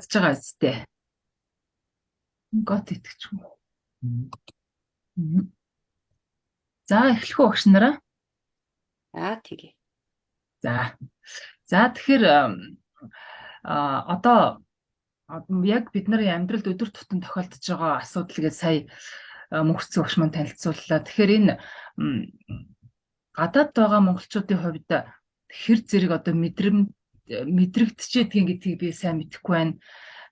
Чадж байгаа үстэй. Гот итгэж. За, эхлэх үү, багш нараа? За, тэгье. За. За, тэгэхээр одоо яг бид нарын амьдралд өдөр тутам тохиолдож байгаа асуудал гэж сая Мөнхцэн багш маань танилцууллаа. Тэгэхээр энэ гадаад байгаа монголчуудын хувьд хэр зэрэг одоо мэдрэгдчихэд гэдгийг би сайн мэдэхгүй байна.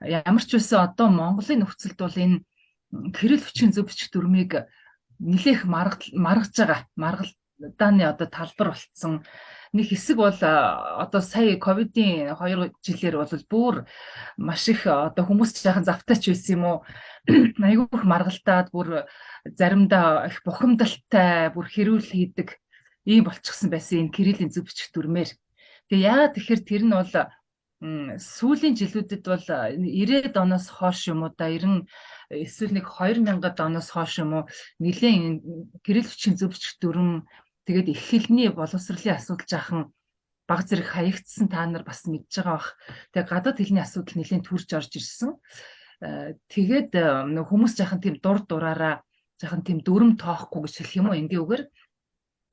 Ямар ч байсан одоо Монголын нөхцөлд бол энэ кирилл бичгийн, зөв бичих дүрмийг нэлээх маргаж байгаа. Маргалдааны одоо талбар болцсон. Нэг хэсэг бол одоо сая ковидын 2 жилээр бол бүр маш их одоо хүмүүс жаахан завтай ч байсан юм уу, айгүй их маргалдаад, бүр заримдаа их бухимдалтай, бүр хэрүүл хийдэг ийм болчихсон байсан энэ кириллийн, зөв бичих дүрмээр. Тэгээ яагаад тэгэхээр тэр нь бол сүүлийн жилүүдэд бол 90-ад оноос хойш юм уу да, 90 эсвэл нэг 2000-ад оноос хойш юм уу, нэлээд кирилл бичгийн, зөв бичих дүрэм, тэгээд их хэлний боловсролын асуудал жаахан баг зэрэг хаягдсан, та нар бас мэдж байгаа бах. Тэгээ гадаад хэлний асуудал нэлээд төрж орж ирсэн. Тэгээд хүмүүс жаахан тийм дур дураараа жаахан тийм дүрэм тоохгүй гэж хэлэх юм уу, энгийн үгээр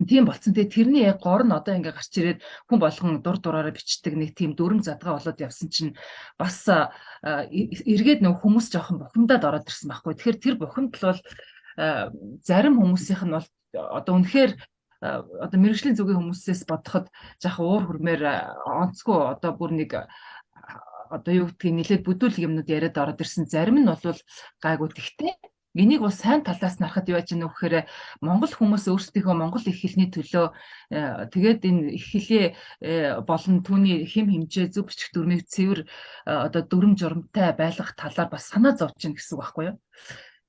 тийм болцсон. Тэгээ тэрний яг гор нь одоо ингээ гарч ирээд, хүн болгон дур дураараа бичдэг нэг тийм дүрэм задгаа болоод явсан чинь бас эргээд нөх хүмүүс жоохон бухимдаад ороод ирсэн байхгүй. Тэгэхээр тэр бухимдал бол зарим хүмүүсийнх нь бол одоо үнэхээр одоо мэргэжлийн зүгийн хүмүүсээс бодоход жаахан уур хүрмээр, онцгүй, одоо бүр нэг одоо юу гэдгийг нэлээд бүдүүлэг юмнууд яриад ороод ирсэн. Зарим нь бол гайгүй. Тэгтээ энийг бол сайн талаас нь харахад юу яаж вэ гэхээр монгол хүмүүс өөрсдийнхөө монгол их хэлний төлөө тэгээд энэ их хэлээ болон түүний хэм хэмжээ, зөв бичих дүрмийг цэвэр одоо дүрэм журамтай байлгах талаар бас санаа зовж байна гэсэн үг байхгүй юу?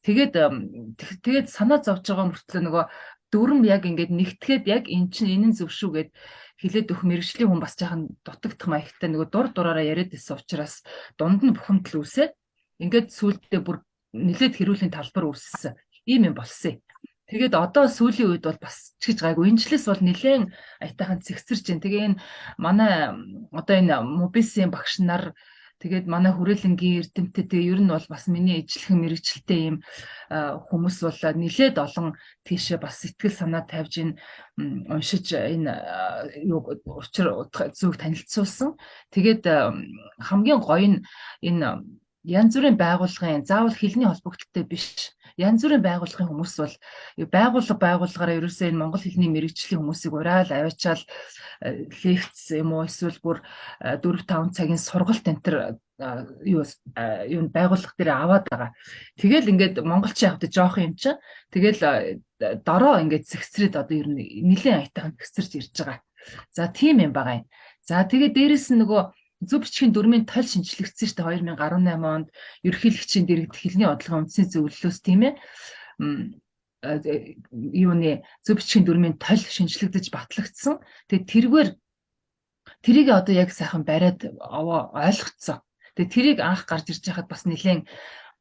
Тэгээд санаа зовж байгаа мөртлөө нөгөө дүрэм яг ингээд нэгтгэхэд яг эн чинь энэ нь зөв шүү гэд хэлээд өгөх мэргэжлийн хүн бас жаахан дутагдах маягтай, нөгөө дур дураараа яриад байсан учраас дунд нь бухимдал үүсээд, ингээд сүүлдээ бүр нэлээд хэрүүлийн талбар үүссэн. Ийм юм болсон юм. Тэгээд одоо сүүлийн үед бол бас ч гэж гайгүй. Энэ жилээс бол нэлээд аятайхан цэгцэрч байна. Тэгээ энэ манай одоо энэ мобисын багш нар, тэгээд манай хүрээлэнгийн эрдэмтэд, тэгээ ер нь бол бас миний ижилхэн мэргэжилтэй ийм хүмүүс бол нэлээд олон тийшээ бас сэтгэл санаа тавьж, энэ уншиж, энэ юу учир зүг танилцуулсан. Тэгээд хамгийн гоё нь энэ янз бүрийн байгууллагын, заавал хэлний холбогдлолтой биш, янз бүрийн байгууллагын хүмүүс бол байгууллагаараа ерөөсөө энэ монгол хэлний мэргэжлийн хүмүүсийг ураал аваачаал лекц юм уу, эсвэл бүр 4 5 цагийн сургалт энэ төр юу юу байгууллага дээр аваад байгаа. Тэгэл ингээд монголчин явахад жоох юм чинь тэгэл дороо ингээд зэгцрээд, одоо ер нь нэлээд аятайхан зэгцэрч ирж байгаа. За, тийм юм байгаа юм. За, тэгээ дээрэс нь нөгөө зөв бичгийн дүрмийн толь шинэчлэгдсэн шүү дээ, 2018 онд ерөнхийлөгчийн дэргэд хэлний бодлогын үндсийн зөвлөлөөс, тийм ээ, юуны зөв бичгийн дүрмийн толь шинэчлэгдэж батлагдсан. Тэгээ тэргээр тэрийг одоо яг сайхан бариад овоо ойлгоцсон. Тэгээ тэрийг анх гарч ирж байхад бас нэлээд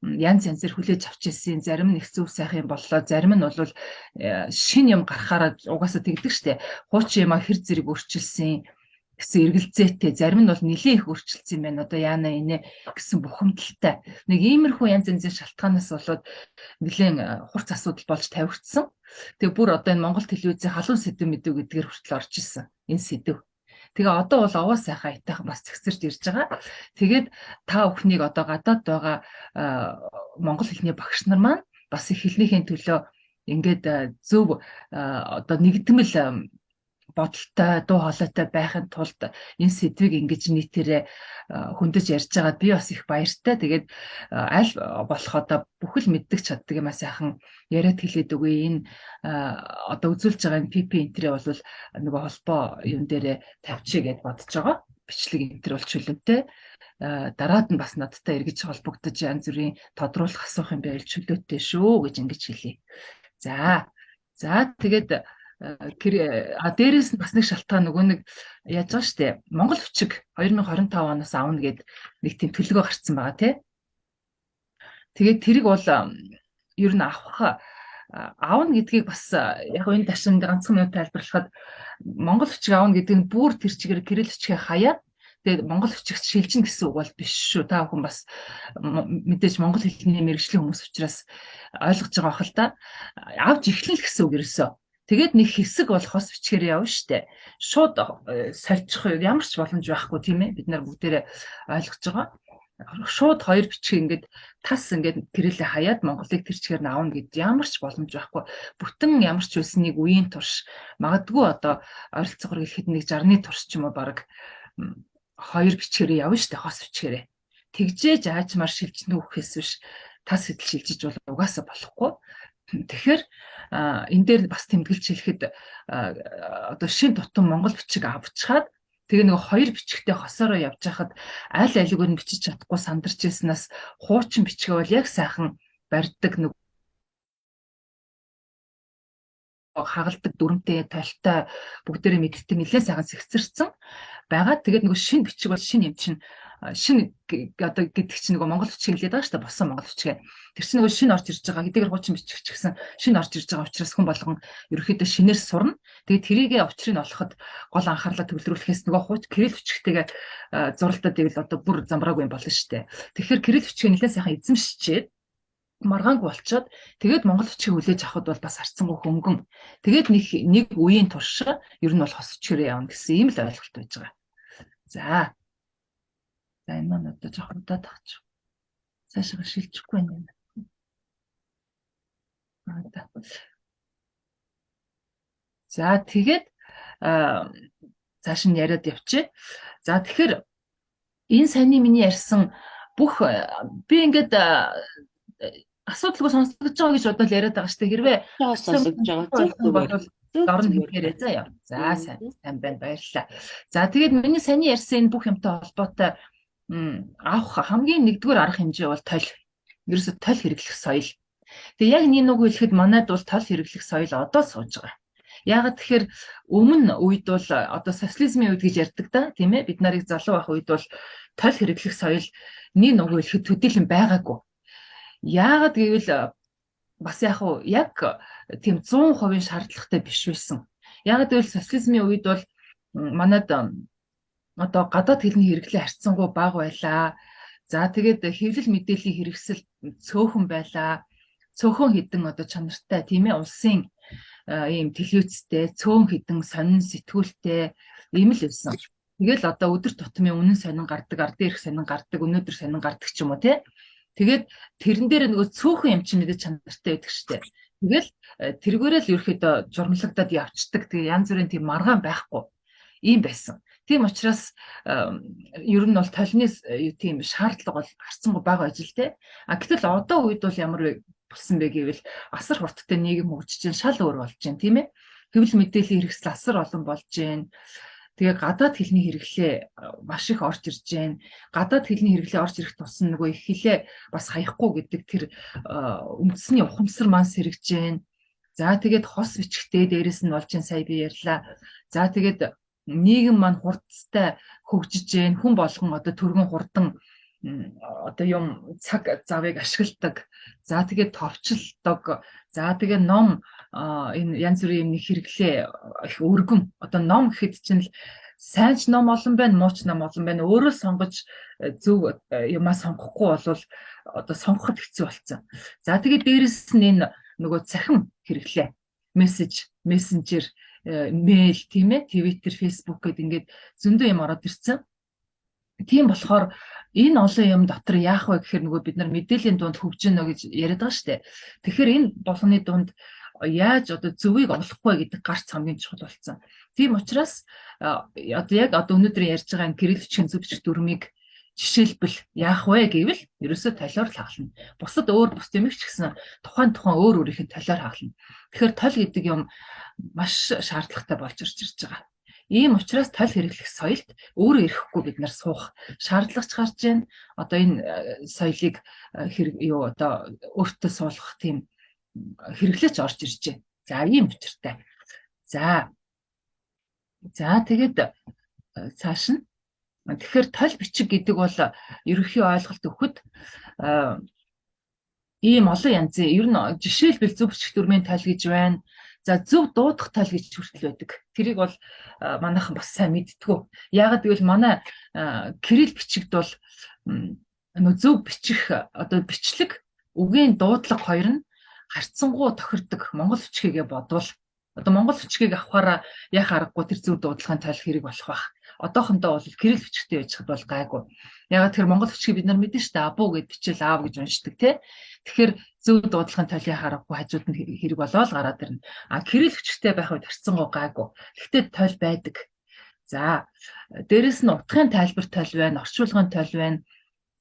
янз янзэр хүлээж авч ирсэн. Зарим нь их зөв сайхан юм боллоо. Зарим нь бол шинэ юм гарахаараа угаасаа тэгдэг штэ. Хуучин юмаа хэр зэрэг өөрчилсөн гэсэн эргэлзээтэй, зарим нь бол нэлээд их өөрчилсөн юм байна. Одоо яана инэ гэсэн бухимдалтай. Нэг иймэрхүү янз янзын шалтгаанаас болоод нэлээд хурц асуудал болж тавигдсан. Тэгээ бүр одоо энэ Монгол телевизийн халуун сэдэв мэдв гэдгээр хүртэл орж исэн энэ сэдэв. Тэгээ одоо бол овоо сайхан аятайхан бас цэгцэрч ирж байгаа. Тэгээд та бүхнийг одоо гадаад байгаа монгол хэлний багш нар маань бас их хэлнийхээ төлөө ингээд зөв одоо нэгдмэл бодолтой, дуу хоолойтой байхын тулд энэ сэдвийг ингэж нийтээрээ хөндөж ярьж байгаад би бас их баяртай. Тэгээд аль болох одоо бүхэл мэддэг чаддаг юмаа сайхан яриад хэлээд өгье. Энэ одоо үзүүлж байгаа энэ PP энтрээ бол нөгөө холбоо юм дээрээ тавьчих гээд бодож байгаа. Бичлэг энтер бол чөлөөтэй. Дараад нь бас надтай эргэж холбогдож, янз бүрийн тодруулах, асуух юм байвал чөлөөтэй шүү гэж ингэж хэлье. За. За, тэгээд а дээрээс нь бас нэг шалтгаан нөгөө нэг яаж байгаа штэ, Монгол бичиг 2025 оноос авна гэд нэг тийм төлөвлөгөө гарцсан байгаа, тий. Тэгээд тэрийг бол ер нь авах авна гэдгийг бас яг энэ ташин ганцхан минут тайлбарлахад, Монгол бичиг авна гэдэг нь бүр тэр чигээр кирилл бичгээ хаяад. Тэгээд монгол бичигт шилжинэ гэсэн үг бол биш шүү. Та бүхэн бас мэдээж монгол хэлний мэргэжлийн хүмүүс учраас ойлгож байгаа бах л та. Авч эхлэн л гэсэн үг ерөөсөө. Тэгээд нэг хэсэг бол хос бичгээр явна штэ. Шууд сольчих ямар ч боломж байхгүй, тийм ээ. Бид нар бүгдээрээ ойлгож байгаа. Шууд хоёр бичиг ингээд тас ингээд кириллээ хаяад монголыг тэр чигээр нь авна гэд ямар ч боломж байхгүй. Бүтэн ямар ч байсан нэг үеийн турш, магадгүй одоо ойролцоогоор хэлэхэд нэг 60-ны турш ч юм уу, баг хоёр бичгээрээ явна штэ, хос бичгээрээ. Тэгжээж аажмаар шилжинэ үхэхээс биш тас хэдэл шилжиж бол угаасаа болохгүй. Тэгэхээр энэ дээр бас тэмдэглэж хэлэхэд одоо шин тутам монгол бичиг авчхаад, тэгээ нөгөө хоёр бичгтээ хосоороо явж хахад аль алигээр нь бичиж чадахгүй сандарч ирснээс хуучин бичгээ бол яг сайхан барьдаг, нөгөө хагалдаг дүрмтэй, толтой, бүгдээрээ мэддэг, нэлээд сайхан сэгцэрсэн байгаа. Тэгээд нөгөө шинэ бичиг бол шинэ юм чинь, шинэ одоо гэдэг чинь нөгөө монгол бичиг хэлээд байгаа шүү дээ, босон монгол бичгээ. Тэр чинь нөгөө шинэ орж ирж байгаа. Хэдийгээр хуучин бичиг ч гэсэн шинэ орж ирж байгаа учраас хүн болгон ерөөхдөө шинээр сурна. Тэгээд тэрийгээ учрыг олоход гол анхаарлаа төвлөрүүлэхээс нөгөө хууч кирилл бичгтэйгээ зуралдаад ивэл одоо бүр замбраагүй юм болно шүү дээ. Тэгэхээр кирилл бичгийг нэлээд сайхан эзэмшчихэд, маргаангүй болчоод, тэгээд монгол бичгийг хүлээж авахд бол бас харцсангуй хөнгөн. Тэгээд нэг нэг үеийн турш ер нь бол хос бичгээрээ явна гэсэн ийм л ойлголт байж байгаа. За. За, энэ маань одоо жоохон удаад авчих. Цаашаа шилжихгүй байна. Аа. За, тэгээд цааш нь яриад явчих. За, тэгэхээр энэ саяны миний ярьсан бүх, би ингээд асуудалгүй сонсогдож байгаа гэж бодоод яриад байгаа шүү дээ. Хэрвээ сонсогдож байгаа. Зөв зүгээр. Дор нь хэлээрэй заяа. За, сайн сайн байна, баярлалаа. За, тэгээд миний саяны ярьсан энэ бүх юмтай холбоотой авах хамгийн нэгдүгээр арга хэмжээ бол толь. Ерөөсө толь хэрэглэх соёл. Тэгээ яг нэг нүг хэлэхэд манайд бол толь хэрэглэх соёл одоо сууж байгаа. Яагаад тэгэхээр өмнө үед бол одоо социализмын үед гэж ярьдаг да, тийм ээ, бид нарыг залуу байх үед бол толь хэрэглэх соёл нэг нүг хэлэхэд төдийлөн байгаагүй. Яагаад гэвэл бас яг уу яг тийм 100% шаардлагатай биш байсан. Яагаад гэвэл социализмын үед бол манад одоо гадаад хэлний хэрэглээ харьцангуй бага байлаа. За, тэгээд хэвлэл мэдээллийн хэрэгсэл цөөхөн байлаа. Цөөхөн хідэн одоо чанартай, тийм ээ, улсын ийм телевизтэй, цөөн хідэн сонин сэтгүүлтэй ийм л байсан. Тэгэл одоо өдөр тутмын үнэн сонин гардаг, ардын эрх сонин гардаг, өнөөдөр сонин гардаг ч юм уу, тий. Тэгээд тэрэн дээр нөгөө цөөхөн юм чинь мэдээ чанартай байдаг штэ. Тэгэл тэргээрээ л ерөөхдөө журмлагдаад явцдаг. Тэгээ янз бүрийн тийм маргаан байхгүй ийм байсан. Тийм учраас ер нь бол толны тийм шаардлага бол харьцангуй бага байж л те. А гэтэл одоо үед бол ямар болсон бэ гэвэл асар хурдтай нийгэм хөгжиж чинь шал өөр болж байна, тийм ээ. Хэвлэл мэдээллийн хэрэгсэл асар олон болж байна. Тэгээ гадаад хэлний хэрэглээ маш их орж ирж байна. Гадаад хэлний хэрэглээ орж ирэх тусам нөгөө их хэлээ бас хаяхгүй гэдэг тэр үндэсний ухамсар маань сэргэж байна. За, тэгээд хос бичгтээ дээрэс нь болж байна, сая би ярьлаа. За, тэгээд нийгэм маань хурдтай хөгжиж байна. Хүн болгон одоо түргэн хурдан одоо юм цаг завыг ашигладаг. За, тэгээд товчлдог. За, тэгээ ном, энэ янз бүрийн юмны хэрэглээ их өргөн. Одоо ном гэхэд чинь л сайн ч ном олон байна, муу ч ном олон байна. Өөрөө сонгож зөв юмаа сонгохгүй болвол одоо сонгоход хэцүү болсон. За, тэгээд дээрэс нь энэ нөгөө цахим хэрэглээ. Мессеж, мессенжер, мэйл, тийм ээ, Twitter, Facebook гэдэг ингээд зөндөө юм ороод ирсэн. Тийм болохоор энэ олон юм дотор яах вэ гэхээр нөгөө бид нар мэдээллийн дунд хөгжинө гэж яриад байгаа шүү дээ. Тэгэхээр энэ болгоны дунд яаж одоо зөвийг олох вэ гэдэг гарц хамгийн чухал болсон. Тийм учраас одоо яг одоо өнөөдөр ярьж байгаа энэ кирилл бичгийн, зөв бичих дүрмийг жишээлбэл яах вэ гэвэл ерөөсөө толиор л хагална. Бусад өөр бус юм ч гэсэн тухайн тухайн өөр өөрийнх нь толиор хагална. Тэгэхээр толь гэдэг юм маш шаардлагатай болж ирж байгаа. Ийм учраас толь хэрэглэх соёлд өөрөө ирэхгүй бид нар суух шаардлагач гарч байна. Одоо энэ соёлыг хэрэг юу одоо өөртөө суулгах тийм хэрэглээч орж ирж байна. За, ийм учиртай. За. За, тэгээд цааш нь тэгэхээр толь бичиг гэдэг бол ерөнхий ойлголт өгөхөд ийм олон янзын, ер нь жишээлбэл зөв бичих дүрмийн толь гэж байна. За, зөв дуудах тойл гэж хүртэл байдаг. Тэрийг бол манайхан бас сайн мэдтгүү. Яагаад гэвэл манай кирилл бичигд бол нөө зөв бичих одоо бичлэг, үгийн дуудлага хоёр нь харьцангуй тохирдог. Монгол бичгээгээ бодвол одоо монгол бичгийг авахаараа яах аргагүй тэр зөв дуудлагын тойл хэрэг болох байх. Одоохондоо бол кирилл бичгтэй байж хад бол гайгүй. Яагаад тэр монгол бичгийг бид нар мэднэ шүү дээ. Абу гэд бичээл аав гэж уншдаг тий. Тэгэхээр зөв дуудлагын тойл яах аргагүй хажууд нь хэрэг болоод гараад ирнэ. А кирилл бичгтэй байх үед харьцангуй гайгүй. Гэхдээ тойл байдаг. За, дээрэс нь утгын тайлбар тойл байна, орчуулгын тойл байна.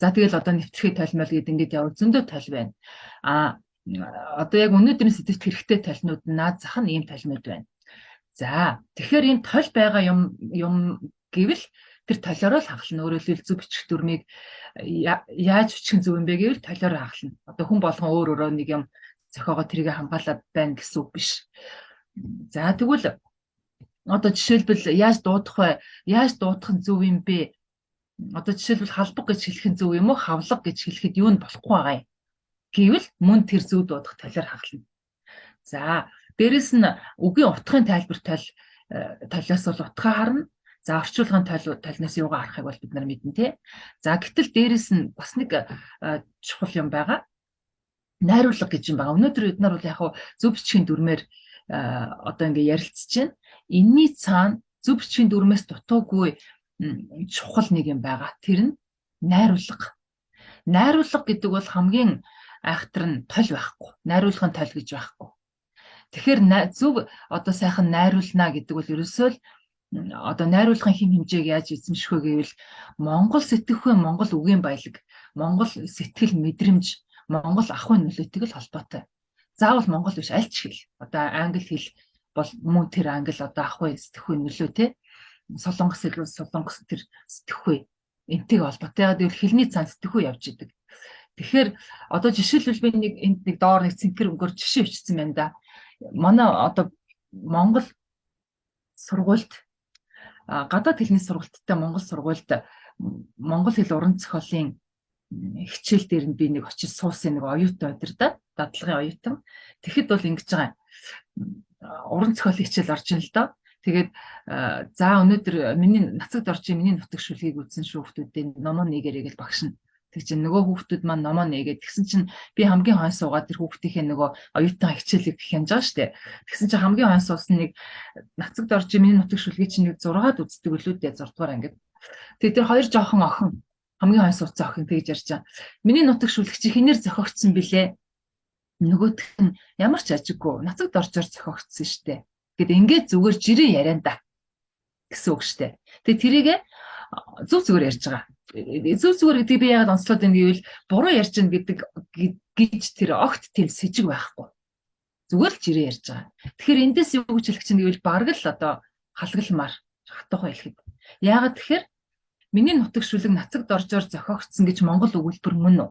За, тэгэл одоо нэвтрэхий тойлмол гэдэг ингээд яваа зөндөө тойл байна. А одоо яг өнөөдрийн сэдэвт хэрэгтэй толнууд нь наад зах нь ийм толнууд байна. За, тэгэхээр энэ тол байгаа юм юм гэвэл тэр толиороо л хагална. Өөрөөр хэлбэл, зөв бичих дүрмийг яаж бичих зөв юм бэ гэвэл толиороо хагална. Одоо хүн болгон өөр өөрөө нэг юм зохиогоо тэрийг хамгаалаад байна гэсэн үг биш. За, тэгвэл одоо жишээлбэл яаж дуудах вэ? Яаж дуудах нь зөв юм бэ? Одоо жишээлбэл халбаг гэж хэлэх нь зөв юм уу? Хавлага гэж хэлэхэд юу нь болохгүй байгаа юм? Гэвэл мөн тэр зөв дуудах толиор хагална. За, дээрэс нь үгийн утгын тайлбар тойл толиос бол утгаа харна. За, орчуулгын тойл толноос юугаа харахыг бол бид нар мэднэ тий. За, гэтэл дээрэс нь бас нэг чухал юм байгаа. Найруулга гэж юм байгаа. Өнөөдөр бид нар бол яг зөв бичгийн дүрмээр одоо ингээ ярилцж байна. Энийний цаана зөв бичгийн дүрмээс дутуугүй чухал нэг юм байгаа. Тэр нь найруулга. Найруулга гэдэг бол хамгийн айхтар нь толь байхгүй. Найруулгын толь гэж байхгүй. Тэгэхээр зөв одоо сайхан найруулна гэдэг бол ерөөсөө л одоо найруулгын хэм хэмжээг яаж эзэмших вэ гэвэл Монгол сэтгэхүй, Монгол үгийн баялаг, Монгол сэтгэл мэдрэмж, Монгол ахуйн нөлөөтэйг л холбоотой. Заавал монгол биш, аль ч хэл. Одоо англи хэл бол мөн тэр англи одоо ахуй сэтгэхүй нөлөө те. Солонгос хэл бол солонгос тэр сэтгэхүй энтэйг холбоотой. Яг гэвэл хэлний цаан сэтгэхүй явж идэг. Тэгэхээр одоо жишээлбэл би нэг энд нэг доор нэг цэнхэр өнгөөр жишээ бичсэн байна да. Манай одоо Монгол сургуульд, гадаад хэлний сургалттай Монгол сургуульд монгол хэл уран зохиолын хичээл дээр нь би нэг очиж суусан нэг оюутан өдр да, дадлагын оюутан. Тэгэхэд бол ингэж байгаа юм. Уран зохиолын хичээл орж ин л доо. Тэгээд за, өнөөдөр миний нацагд орж миний нутаг шүлгийг үзсэн шүү хүмүүсийн номоо нээгээрэй гэж багш нь. Тэг чинь нөгөө хүүхдүүд маань номоо нээгээд тэгсэн чинь би хамгийн хойно суугаад тэр хүүхдийнхээ нөгөө оюутан хичээлийг хянаж байгаа штэ. Тэгсэн чинь хамгийн хойно суусан нэг нацагд орж миний нутаг шүлгийг чинь нэг 6-ад үздэг үлээ дээ, 6 дугаар ангид. Тэгээ тэр хоёр жоохон охин, хамгийн хойно сууцсан охин тэгж ярьж байгаа. "Миний нутаг шүлэг чи хэнээр зохиогдсон билээ?" Нөгөөх нь "Ямар ч ажиггүй нацагд оржоор зохиогдсон штэ" Гэт ингээд зүгээр жирийн яриан да гэсэн үг штэ. Тэгээ тэрийг зөв зүгээр ярьж байгаа. Зөв зүгээр гэдгийг би яагаад онцлоод байна гэвэл буруу ярьж байна гэдэг гэж тэр огт тийм сэжиг байхгүй. Зүгээр л жирийн ярьж байгаа. Тэгэхээр эндээс юу гэж хэлэх чинь гэвэл бараг л одоо халагламаар хатуухан хэлэхэд. Яагаад тэгэхээр миний нутаг шүлэг нацагд оржоор зохиогдсон гэж монгол өгүүлбэр мөн үү?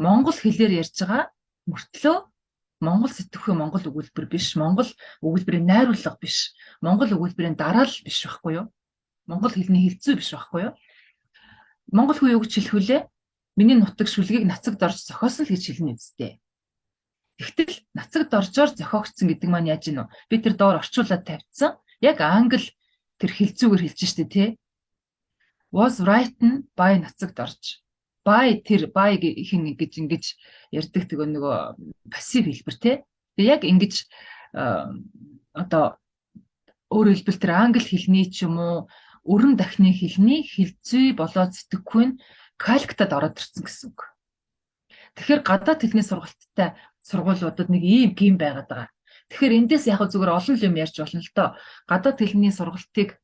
Монгол хэлээр ярьж байгаа мөртлөө монгол сэтгэхүй, монгол өгүүлбэр биш, монгол өгүүлбэрийн найруулга биш, монгол өгүүлбэрийн дараалал биш байхгүй юу? Монгол хэлний хэлцүү биш байхгүй юу? Монгол хүн юу гэж хэлэх вүлээ? Миний нутаг шүлгийг нацагд орж зохиосон л гэж хэлнэ үсттэй. Тэгтэл нацагд оржоор зохиогдсон гэдэг маань яаж гинүү? Би тэр доор орчуулад тавьчихсан. Яг англи тэр хэлцүүгээр хэлж штэ тий. Was written by нацагд орж. By тэр by хин ингэж ингэж ярьдаг тэгээ нөгөө пассив хэлбэр тий. Тэгээ яг ингэж одоо өөрөөр хэлбэл тэр англи хэлний ч юм уу өрн дахны хэлний хэлцүү болоод сэтгэхүй нь кальктад ороод ирсэн гэсэн үг. Тэгэхээр гадаад хэлний сургалттай сургуулиудад нэг ийм гим байгаад байгаа. Тэгэхээр эндээс яг зүгээр олон юм ярьж болно л доо. Гадаад хэлний сургалтыг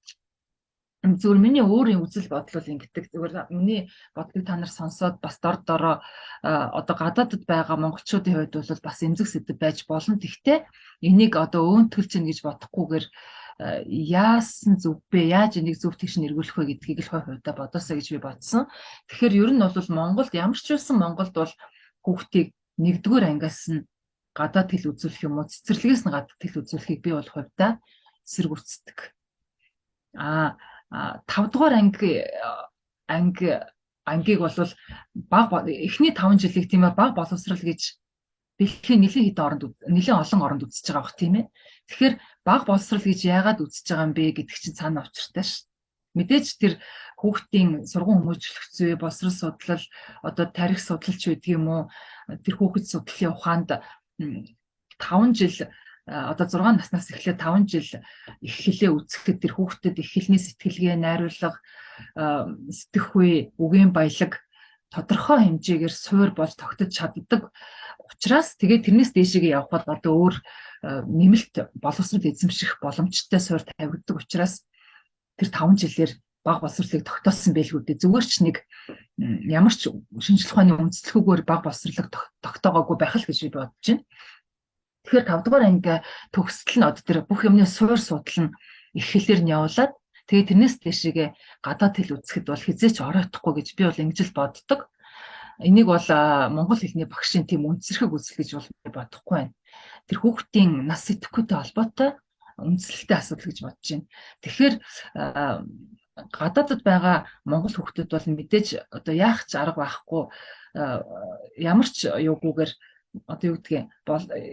зүгээр миний өөрийн үзэл бодол бол ингэдэг. Зүгээр миний бодлыг та нар сонсоод бас дор дороо одоо гадаадд байгаа монголчуудын хувьд бол бас эмзэг сэдэв байж болно. Тэгтээ энийг одоо өөнтгөлж гин гэж бодохгүйгээр яасан зөв бэ? Яаж энийг зөв тийш нэргүүлэх вэ гэдгийг л хувь хувьдаа бодоосоо гэж би бодсон. Тэгэхээр ер нь бол Монголд ямар ч байсан Монголд бол хүүхдийг нэгдүгээр ангиас нь гадаад хэл үзүүлэх юм уу, цэцэрлэгээс нь гадаад хэл үзүүлэхийг би бол хувьдаа эсэргүүцдэг. А 5 дугаар анги ангийг бол бага эхний 5 жилийг тийм ээ бага боловсрал гэж Дэлхийн нэлээд хэдэн оронд, нэлээд олон оронд үзэж байгаа бах, тийм ээ. Тэгэхээр бага боловсрал гэж яагаад үзэж байгаа юм бэ гэдэг чинь цаана учиртай ш. Мэдээж тэр хүүхдийн сургууль хүмүүжлэх зүй, боловсрал судлал, одоо тарих судалч байдаг юм уу? Тэр хүүхэд судлалын ухаанд 5 жил, одоо 6 наснаас эхлээд 5 жил их хэлээ үзэхэд тэр хүүхдэд их хэлний сэтгэлгээ, найруулга, сэтгэхүй, үгийн баялаг тодорхой хэмжээгээр суур болж тогтож чаддаг учраас тэгээд тэрнээс дээшээгээ явхад одоо өөр нэмэлт боловсрол эзэмших боломжтой суур тавигддаг учраас тэр 5 жилээр бага боловсролыг тогтоосон байлгүй дээ. Зүгээр ч нэг ямар ч шинжлэх ухааны үндэслэхүүгээр бага боловсролыг тогтоогоогүй байх л гэж би бодож байна. Тэгэхээр 5 дугаар анги төгсөл нь одоо тэр бүх юмны суур судал нь их хэлээр нь явуулаад тэгээд тэрнээс дээшээгээ гадаад хэл үзэхэд бол хизээч оройтхгүй гэж би бол ингэж л боддог. Энийг бол монгол хэлний багшийн тийм үнцэрхэг үзэл гэж бол би бодохгүй байна. Тэр хүүхдийн нас идэвхтэй холбоотой үндслэлтэй асуудал гэж бодож байна. Тэгэхээр гадаадд байгаа монгол хүүхдүүд бол мэдээж одоо яах ч арга байхгүй, ямар ч юугүйгээр, одоо юу гэдгийг,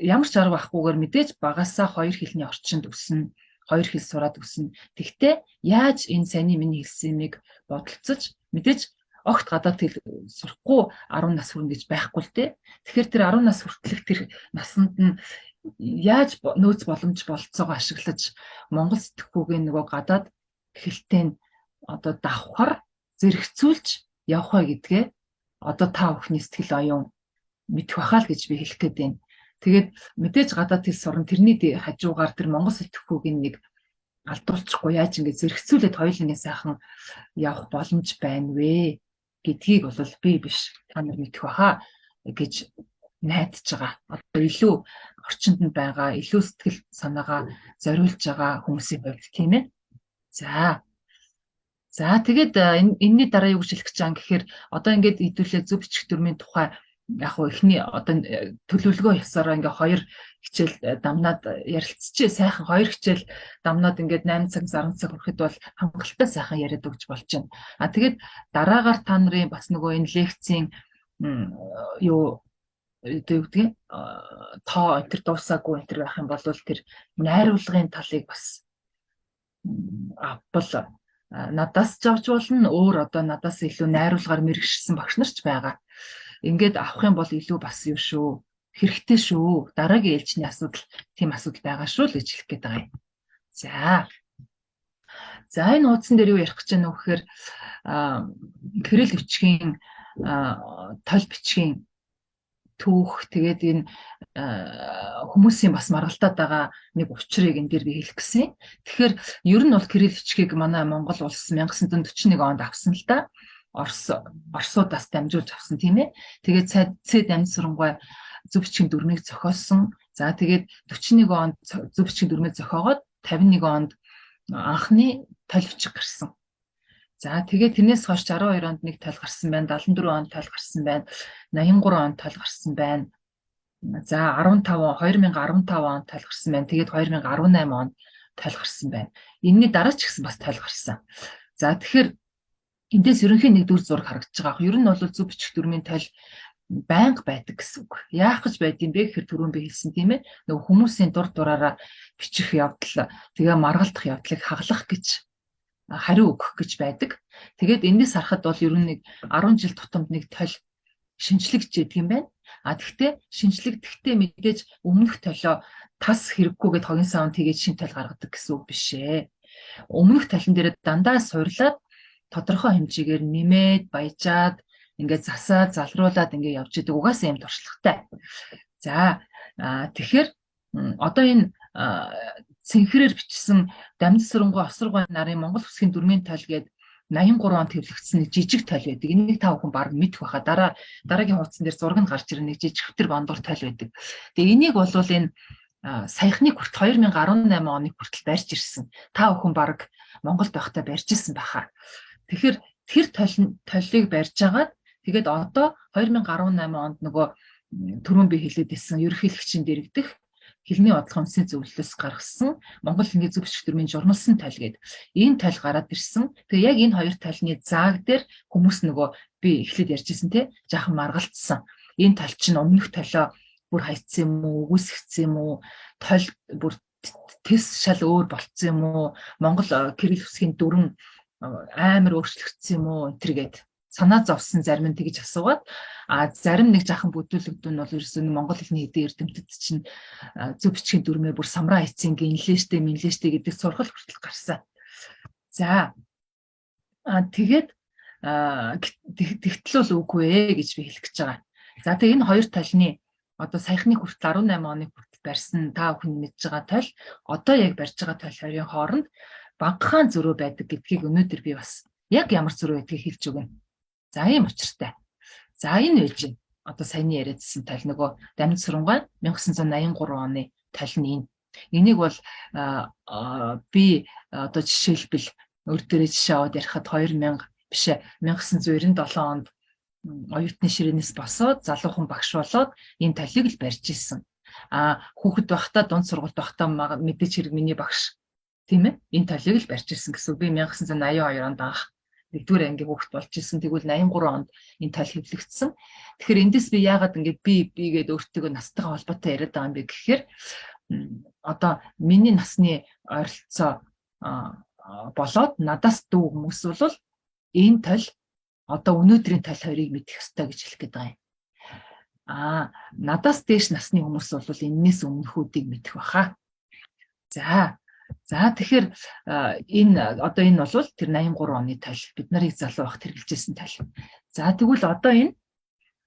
ямар ч арга байхгүйгээр мэдээж багасаа хоёр хэлний орчинд өснө, хоёр хэл сураад өснө. Тэгтээ яаж энэ саяны миний хэлсэн юмыг бодолцож, мэдээж огт гадаад хэл сурахгүй 10 нас хүрнэ гэж байхгүй л дээ. Тэгэхээр тэр 10 нас хүртэлх тэр насанд нь яаж нөөц боломж болцоогоо ашиглаж монгол сэтгхүүгийн нөгөө гадаад хэлтэй нь одоо давхар зэрэгцүүлж явах вэ гэдгээ одоо та бүхний сэтгэл оюун мэдэх байхаа л гэж би хэлэх гээд байна. Тэгээд мэдээж гадаад хэл сурна, тэрний хажуугаар тэр монгол сэтгхүүгийн нэг алдуулчихгүй яаж ингэ зэрэгцүүлээд хоёулангийн сайхан явах боломж байна вэ гэдгийг бол би биш, та нар мэдэх байхаа гэж найдаж байгаа. Одоо илүү орчинд нь байгаа, илүү сэтгэл санаагаа зориулж байгаа хүмүүсийн хувьд, тийм ээ. За. За, тэгээд энэний дараа юу гэж хэлэх гэж байгаа юм гэхээр одоо ингээд хэдүүлээ зөв бичих дүрмийн тухай яг хуу эхний одоо төлөвлөгөө ёсороо ингээ хоёр хичээл дамнаад ярилцчихээ. Сайхан хоёр хичээл дамнаад ингээд 8 цаг 10 цаг хүрэхэд бол хангалттай сайхан яриад өгч болж байна. А тэгээд дараагаар та нарын бас нөгөө энэ лекцийн юу одоо юу гэдгийг, тоо энэ төр дуусаагүй энэ төр байх юм бол тэр найруулгын талыг бас авбал надаас ч авч болно, өөр одоо надаас илүү найруулгаар мэрэгшсэн багш нар ч байгаа. Ингээд авах юм бол илүү бас юу шүү, хэрэгтэй шүү. Дараагийн ээлжний асуудал, тийм асуудал байгаа шүү л гэж хэлэх гээд байгаа юм. За. За, энэ хуудсан дээр юу ярих гэж байна вэ гэхээр кирилл бичгийн, тол бичгийн түүх, тэгээд энэ хүмүүсийн бас маргалдаад байгаа нэг учрыг энэ дээр би хэлэх гэсэн. Тэгэхээр ер нь бол кирилл бичгийг манай Монгол улс 1941 онд авсан л да. Орос Оросуудаас дамжуулж авсан, тийм ээ. Тэгээд Ц дамжсарангуй зөв бичгийн дүрмийг зохиосон. За, тэгээд 41 онд зөв бичгийн дүрмийг зохиогоод 51 онд анхны толь бичиг гарсан. За, тэгээд тэрнээс хойш 62 онд нэг толь гарсан байна, 74 онд толь гарсан байна, 83 онд толь гарсан байна. За, 15 2015 онд толь гарсан байна. Тэгээд 2018 онд толь гарсан байна. Энэний дараа ч гэсэн бас толь гарсан. За, тэгэхээр эндээс ерөнхий нэг дүр зураг харагдаж байгаа. Ер нь бол зөв бичих дүрмийн толь байнга байдаг гэсэн үг. Яах гэж байдсан бэ гэхээр түрүүн би хэлсэн, тийм ээ. Нөгөө хүмүүсийн дур дураараа бичих явдал, тэгээ маргалдах явдлыг хаглах гэж, хариу өгөх гэж байдаг. Тэгээд энэс харахад бол ер нь нэг 10 жил тутамд нэг толь шинжлэгдэж идэг юм байна. А тэгтээ шинжлэгдэхдээ мэдээж өмнөх толио тас хэрэггүй гэд хогийн саунд тэгээд шинэ толь гаргадаг гэсэн үг биш ээ. Өмнөх толон дээр дандаа суурлаад тодорхой хэмжээгээр нэмээд, баяжаад, ингээд засаад, залруулад ингээд явж идэг. Угаасаа юм туршлагатай. За, тэгэхээр одоо энэ цэнхрээр бичсэн Дамжсарангуй Осоргой нарын Монгол үсгийн дүрмийн толь гээд 83 онд хэвлэгдсэн нэг жижиг толь байдаг. Энийг та бүхэн баг мэдэх байхаа. Дараагийн хуудсан дээр зураг нь гарч ирнэ, нэг жижиг хэвтэр бондор толь байдаг. Тэгээ энийг бол энэ саяхны хүртэл 2018 оны хүртэл барьж ирсэн. Та бүхэн баг Монголд байхдаа барьж ирсэн байхаа. Тэгэхээр тэр толийг барьж агаад тэгээд одоо 2018 онд нөгөө түрүүн би хэлээд ирсэн ерөнхийлөгчийн дэргэдэх хэлний бодлогын үндэсний зөвлөлөөс гаргасан Монгол хэлний зөв бичих дүрмийн журмалсан тойл гээд энэ тойл гараад ирсэн. Тэгээ яг энэ хоёр тойлны зааг дээр хүмүүс нөгөө би эхлээд ярьжсэн те жаахан маргалдсан. Энэ тойл чинь өмнөх тойлоо бүр хайцсан юм уу, үгүйсгцсэн юм уу, толь бүр тэс шал өөр болцсон юм уу, Монгол кирилл үсгийн дүрэм амар өөрчлөгдсөн юм уу энэ төр гээд санаа зовсон зарим нь тэгж асуугаад, а зарим нэг жаахан бүдүүлэгдүүн нь бол ерөөсөө монгол хэлний хэдийн эрдэмтэд чинь зөв бичгийн дүрмээ бүр самраа хийцэн гинлээ штэ минлээ штэ гэдэг сургал хүртэл гарсан. За тэгээд тэгтэл бол үгүй ээ гэж би хэлэх гэж байгаа. За тэгээ энэ хоёр талны одоо саяхны хүртэл 18 оны хүртэл барьсан та бүхэн мэдж байгаа тойл одоо яг барьж байгаа тойл хоёрын хооронд багахан зөрүү байдаг гэдгийг өнөөдөр би бас яг ямар зөрүү байдгийг хэлж өгнө. За ийм учиртай. За энэ байж байна. Одоо саяны яриадсан тойл нөгөө Дамж Сурангаа 1983 оны тойл нь энэ. Энийг бол би одоо жишээлбэл өөр дээрээ жишээ аваад ярихад 2000 биш 1997 онд оюутны ширээнээс босоод залуухан багш болоод энэ толийг л барьж исэн. А хүүхэд байхдаа дунд сургуульд байхдаа мэдээч хэрэг миний багш тийм ээ энэ толийг л барьж исэн гэсэн. Би 1982 онд анх нэгдүгээр ангийн хүүхэд болж исэн. Тэгвэл 83 онд энэ тол хэвлэгдсэн. Тэгэхээр эндээс би яагаад ингэж би гээд өөртөө настайгаа холбоотой яриад байгаа юм бэ гэхээр одоо миний насны ойролцоо болоод надаас дүү хүмүүс бол энэ тол одоо өнөөдрийн тол хоёрыг мэдэх ёстой гэж хэлэх гээд байгаа юм. Аа надаас дээш насны хүмүүс бол энэнээс өмнөхүүдийг мэдэх баха. За За тэгэхээр энэ одоо энэ бол тэр 83 оны тал бид нарыг залуу байхад хэрэгжилжсэн тал. За тэгвэл одоо энэ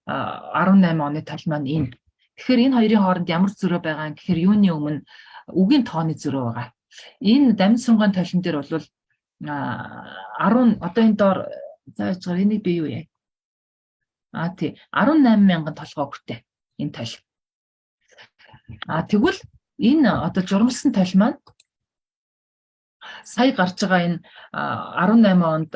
18 оны тал маань энэ. Тэгэхээр энэ хоёрын хооронд ямар зөрөө байгаа юм гэхээр юуны өмнө үгийн тооны зөрөө байгаа. Энэ дамж сунгаан талан дээр бол 10 одоо энэ доор зааж байгаа энийг би юу яа. А тий 18 мянган толгой өгтэй энэ тал. А тэгвэл энэ одоо журмалсан тал маань сая гарч байгаа энэ 18 онд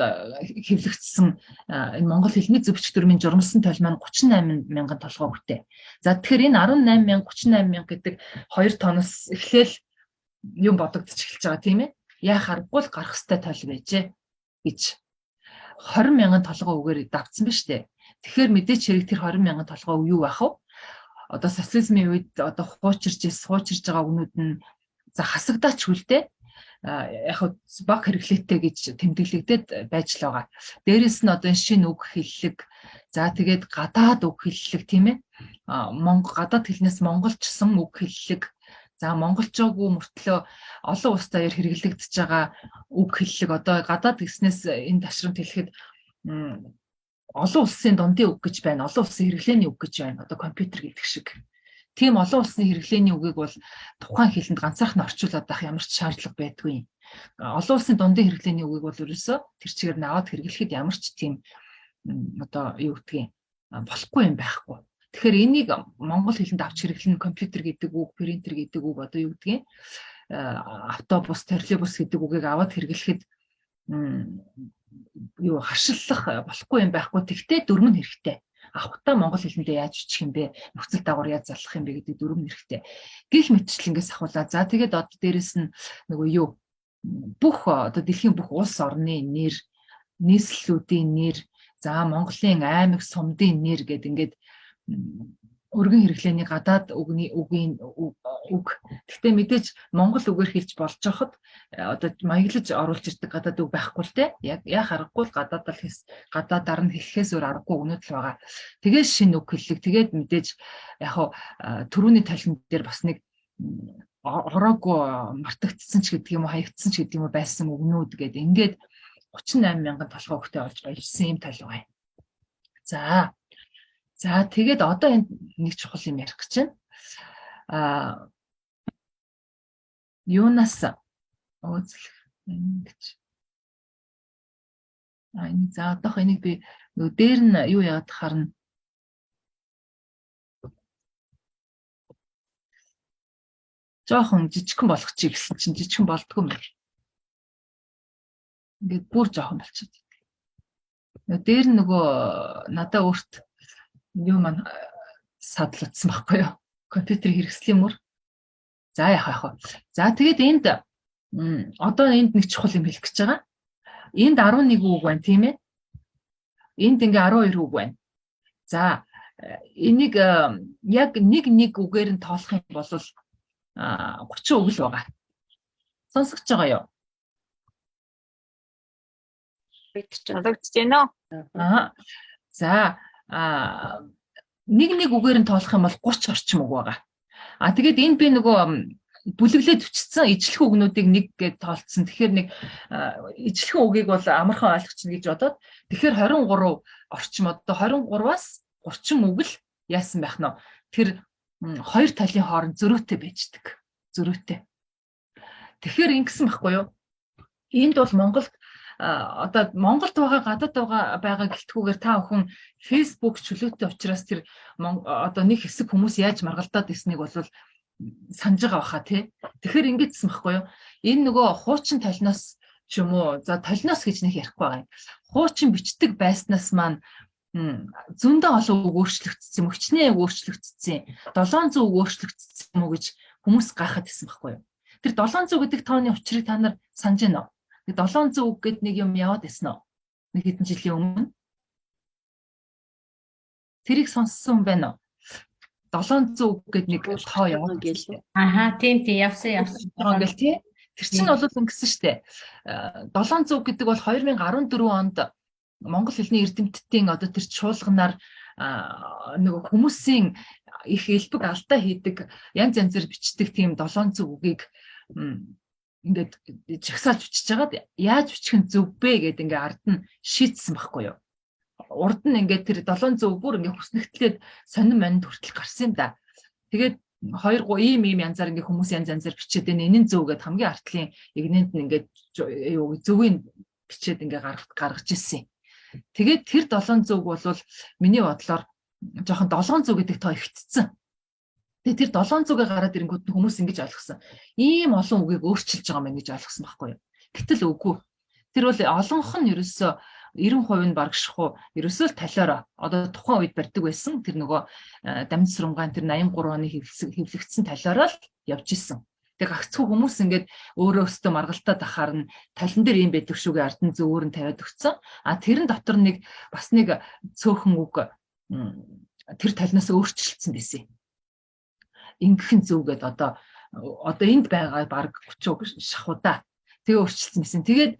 хэвлэгдсэн энэ монгол хэлний зөв бичиг дүрмийн журмалсан тойл маань 38 мянган толгой өгтэй. За тэгэхээр энэ 18 мянга 38 мянга гэдэг хоёр тоноос эхлээл юм бодогдож эхэлж байгаа тийм ээ. Яа харахгүй л гарах ёстой тойл байжээ гэж 20 мянган толгой үгээр давцсан ба штэ. Тэгэхээр мэдээч хэрэг тэр 20 мянган толгой юу байх вэ? Одоо социализмын үед одоо хуучирч суучирж байгаа үгнүүд нь за хасагдаач хүлдээ яг баг хэрэглээтэй гэж тэмдэглэгдээд байж л байгаа. Дээрэс нь одоо энэ шинэ үг хэллэг, за тэгээд гадаад үг хэллэг тийм ээ. Монгол гадаад хэлнээс монголчсон үг хэллэг, за монголчоогүй мөртлөө олон улс даяар хэрэглэгдэж байгаа үг хэллэг одоо гадаад гэснээс энэ ташрамт хэлэхэд олон улсын дундын үг гэж байна. Олон улсын хэрэглээний үг гэж байна. Одоо компьютер гэдэг шиг. Тийм олон улсны хэрэглээний үгийг бол тухайн хэлэнд ганцаархан орчуулад байх ямар ч шаардлага байдгүй. Олон улсын дундын хэрэглээний үгийг бол ерөөсөө тэр чигээр нь аваад хэрэглэхэд ямар ч тийм одоо юу гэдгийг болохгүй юм байхгүй. Тэгэхээр энийг монгол хэлэнд авч хэрэглэн компьютер гэдэг үг, принтер гэдэг үг одоо юу гэдгийг автобус, троллейбус гэдэг үгийг аваад хэрэглэхэд юу харшиллах болохгүй юм байхгүй. Тэгтээ дүрм нь хэрэгтэй. Авахтаа монгол хэлэндээ яаж бичих юм бэ? Нөхцөл дагавар яаж заллах юм бэ гэдэг дүрм хэрэгтэй. Гэх мэтчлэнгээс ахуулаа. За тэгээд одоо дээрэс нь нөгөө юу бүх одоо дэлхийн бүх улс орны нэр, нийслэлүүдийн нэр, за Монголын аймаг сумдын нэр гэдэг ингээд өргөн хэрэглээний гадаад үгний үгийн үг. Гэхдээ мэдээж монгол үгээр хэлж болж хахад одоо маяглаж оруулж ирдэг гадаад үг байхгүй л те. Яг яа харахгүй л гадаадал хэлс гадаадаар нь хэлэхээс өөр аргагүй үгнүүд л байгаа. Тэгээд шинэ үг хэллэг. Тэгээд мэдээж яг хуу түрүүний талан дээр бас нэг ороогүй мартагдсан ч гэдэг юм уу, хаягдсан ч гэдэг юм уу байсан үгнүүд гээд ингээд 38 мянган толгой өгтэй олж баяжсан юм тал байгаа. За За тэгээд одоо энд нэг чухал юм ярих гэж байна. Аа юунаас өөцлөх ингэж а энэ за одоох энийг би нөгөө дээр нь юу яагаад харна жоохон жижигхэн болгочих гэсэн чинь жижигхэн болдгоо юм байна. Ингээд бүр жоохон болчиход. Нөгөө дээр нь нөгөө надаа өөрт юу маань садлагдсан байхгүй юу? Компьютер хэрэгслийн мөр. За яах вэ? За тэгээд энд одоо энд нэг чухал юм хэлэх гэж байгаа. Энд 11 үг байна тийм ээ. Энд ингээ 12 үг байна. За Энийг яг нэг нэг үгээр нь тоолох юм бол 30 үг л байгаа. Сонсогч байгаа юу? Сонсогдож байна уу? Аа. За, нэг нэг үгээр нь тоолох юм бол 30 орчим үг байгаа. А тэгээд энд би нөгөө бүлэглээд өчсөн ижлэхэн үгнүүдийг нэг гэж тоолцсон. Тэгэхээр нэг ижлэхэн үгийг бол амархан ойлгочихно гэж бодоод тэгэхээр 23 орчим одоо 23-аас 30 үг л яасан байх нь. Тэр хоёр талын хооронд зөрүүтэй байждаг. Зөрүүтэй. Тэгэхээр ингэсэн байхгүй юу? Энд бол Монголд одоо Монголд байгаа гадаад байгаа гэлтгүүгээр та бүхэн Facebook чөлөөтэй учраас тэр одоо нэг хэсэг хүмүүс яаж маргалдаад ирснийг бол санаж байгаа баха тий. Тэгэхээр ингэдсэн байхгүй юу? Энэ нөгөө хуучин толноос ч юм уу за толноос гэж нэг ярихгүй байгаа юм. Хуучин бичдэг байснаас маань зөндөө олон үг өөрчлөгдсөн юм, өчнөө өөрчлөгдсөн, 700 үг өөрчлөгдсөн юм уу гэж хүмүүс гайхаад байсан байхгүй юу? Тэр 700 гэдэг тооны учрыг та нар санаж байна уу? 700 үг гэд нэг юм яваад байсан уу? Нэг хэдэн жилийн өмнө. Тэрийг сонссон юм байна уу? 700 үг гэд нэг тоо яваад гэлээ. Аха, тийм тийм явсан явсан. Ингээл тий. Тэр чинь бол ингэсэн штэ. 700 гэдэг бол 2014 онд монгол хэлний эрдэмтдийн одоо тэр чуулганаар нөгөө хүмүүсийн их элбэг алдаа хийдэг янз янзэр бичдэг тийм 700 үгийг ингээд жагсаалж бичиж хагаад яаж бичих нь зөв бэ гэд ингээ ард нь шийдсэн байхгүй юу. Урд нь ингээд тэр 700 үг бүр ингээ хүснэгтлээд сонин манинд хүртэл гарсан юм да. Тэгээд 2 3 ийм ийм янзаар ингээ хүмүүс янз янзаар бичээд энэ энэ зөв гэд хамгийн артлын эгнэнд нь ингээд юу зөвийг бичээд ингээ гаргаж ирсэн. Тэгээд тэр 700 үг бол миний бодлоор жоохон 700 гэдэг тоо ихтцсэн. Тэгээд тэр 700-ыг гараад ирэнгүүт нь хүмүүс ингэж ойлгосон. Ийм олон үгийг өөрчилж байгаа юм байна гэж ойлгосон байхгүй юу. Гэтэл үгүй. Тэр бол олонх нь ерөөсөө 90% нь барагшихгүй ерөөсөө л талиараа одоо тухайн үед барьдаг байсан тэр нөгөө дамжсрунгаан тэр 83 оны хэвлэгдсэн талиараа л явж исэн. Тэг гагцхүү хүмүүс ингээд өөрөө өстө маргалтаа дахаар нь талан дээр юм байдаг шүүгээ ард нь зөөр нь тавиад өгсөн. А тэрэн дотор нэг бас нэг цөөхөн үг тэр талнаас өөрчилсөн байсан. Ингэхэн зөв гээд одоо энд байгаа баг 30 үг шахуудаа тэгээ өөрчилсөн байсан. Тэгээд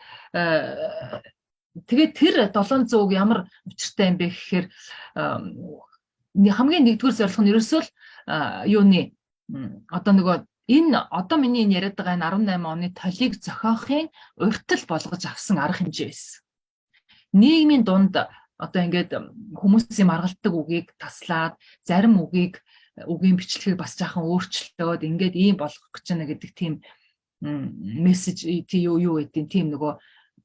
тэгээд тэр 700 үг ямар учиртай юм бэ гэхээр хамгийн нэгдүгээр зорилго нь ерөөсөө л юуны одоо нөгөө энэ одоо миний энэ яриад байгаа энэ 18 оны толийг зохиохын уртал болгож авсан арга хэмжээ байсан. Нийгмийн дунд одоо ингээд хүмүүсийн маргалддаг үгийг таслаад зарим үгийг үгийн бичлэгийг бас жаахан өөрчлөөд ингээд ийм болгох гэж байна гэдэг тийм мессеж тий юу гэдэг тийм нөгөө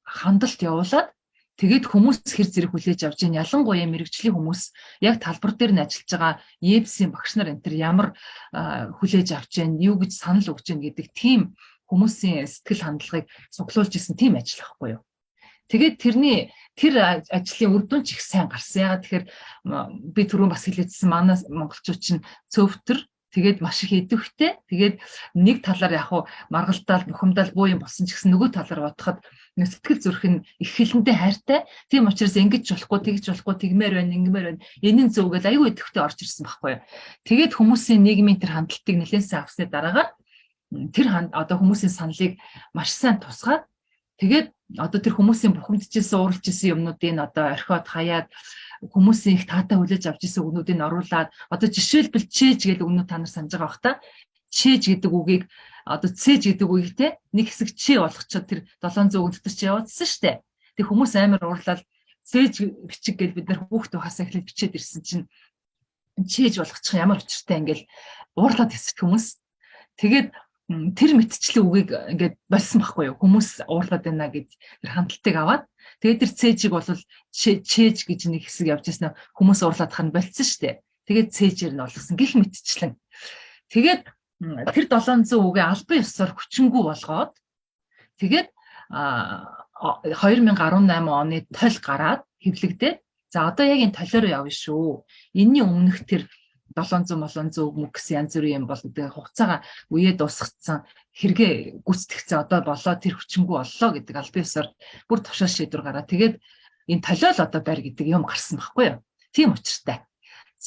хандалт явуулаад тэгээд хүмүүс хэр зэрэг хүлээж авч байна. Ялангуяа мэрэгжлийн хүмүүс яг талбар дээр нь ажиллаж байгаа ЕБС-ийн багш нар энэ төр ямар хүлээж авч байна, юу гэж санал өгч байна гэдэг тийм хүмүүсийн сэтгэл хандлагыг цуглуулж исэн тийм ажил байхгүй юу. Тэгээд тэрний тэр ажлын үр дүн ч их сайн гарсан. Ягаад тэгэхээр би түрүүн бас хэлээдсэн манай монголчууд чинь цөвтөр тэгээд маш их идэвхтэй. Тэгээд нэг талаар яг хуу маргалдаал, бухимдаал буу юм болсон ч гэсэн нөгөө талаар бодоход сэтгэл зүрх нь их хилэндээ хайртай. Тийм учраас ингэж болохгүй, тэгж болохгүй, тэгмээр байна, ингэмээр байна. Энэ нь зөв гэж айгүй идэвхтэй орж ирсэн байхгүй юу. Тэгээд хүмүүсийн нийгмийн тэр хандлтыг нэлээд сайн авсны дараагаар тэр одоо хүмүүсийн саналыг маш сайн тусгаад тэгээд одоо тэр хүмүүсийн бухимдчихсэн, ууралж исэн юмнуудыг одоо орхиод хаяад хүмүүсийн их таатай хүлээж авч исэн үгнүүдийг оруулаад одоо жишээлбэл чээж гэдэг үгнүүд та нар санаж байгаа бах та. Чээж гэдэг үгийг одоо цээж гэдэг үгийг те нэг хэсэг чээ болгочоод тэр 700 үг дотор чи яваадсан штэ. Тэг хүмүүс амар уурлаад цээж бичиг гэж бид нар хүүхд байхаас эхлээд бичээд ирсэн чинь чээж болгочих ямар учиртай ингээл уурлаад хэсэг хүмүүс. Тэгээд тэр мэтчлэн үгийг ингээд болсон байхгүй юу. Хүмүүс уурлаад байна гэж тэр хандлтыг аваад тэгээд тэр цээжийг бол чээж гэж нэг хэсэг явж ирсэн хүмүүс уурлаад хань болцсон шүү дээ. Тэгээд цээжээр нь болгосон гих мэтчлэн. Тэгээд тэр 700 үгээ албан ёсоор хүчингү болгоод тэгээд 2018 оны толь гараад хэвлэгдээд за одоо яг энэ толиор явна шүү. Энийний өмнөх тэр 700 молон зөв мөг гэсэн янз бүрийн юм бол тэгээ хугацаагаа үеэ дуусгацсан хэрэгээ гүйцэтгэцэн одоо болоо тэр хүчингү боллоо гэдэг албан ёсоор бүр тушаал шийдвэр гараа. Тэгээд энэ толиол одоо барь гэдэг юм гарсан байхгүй юу? Тийм учиртай.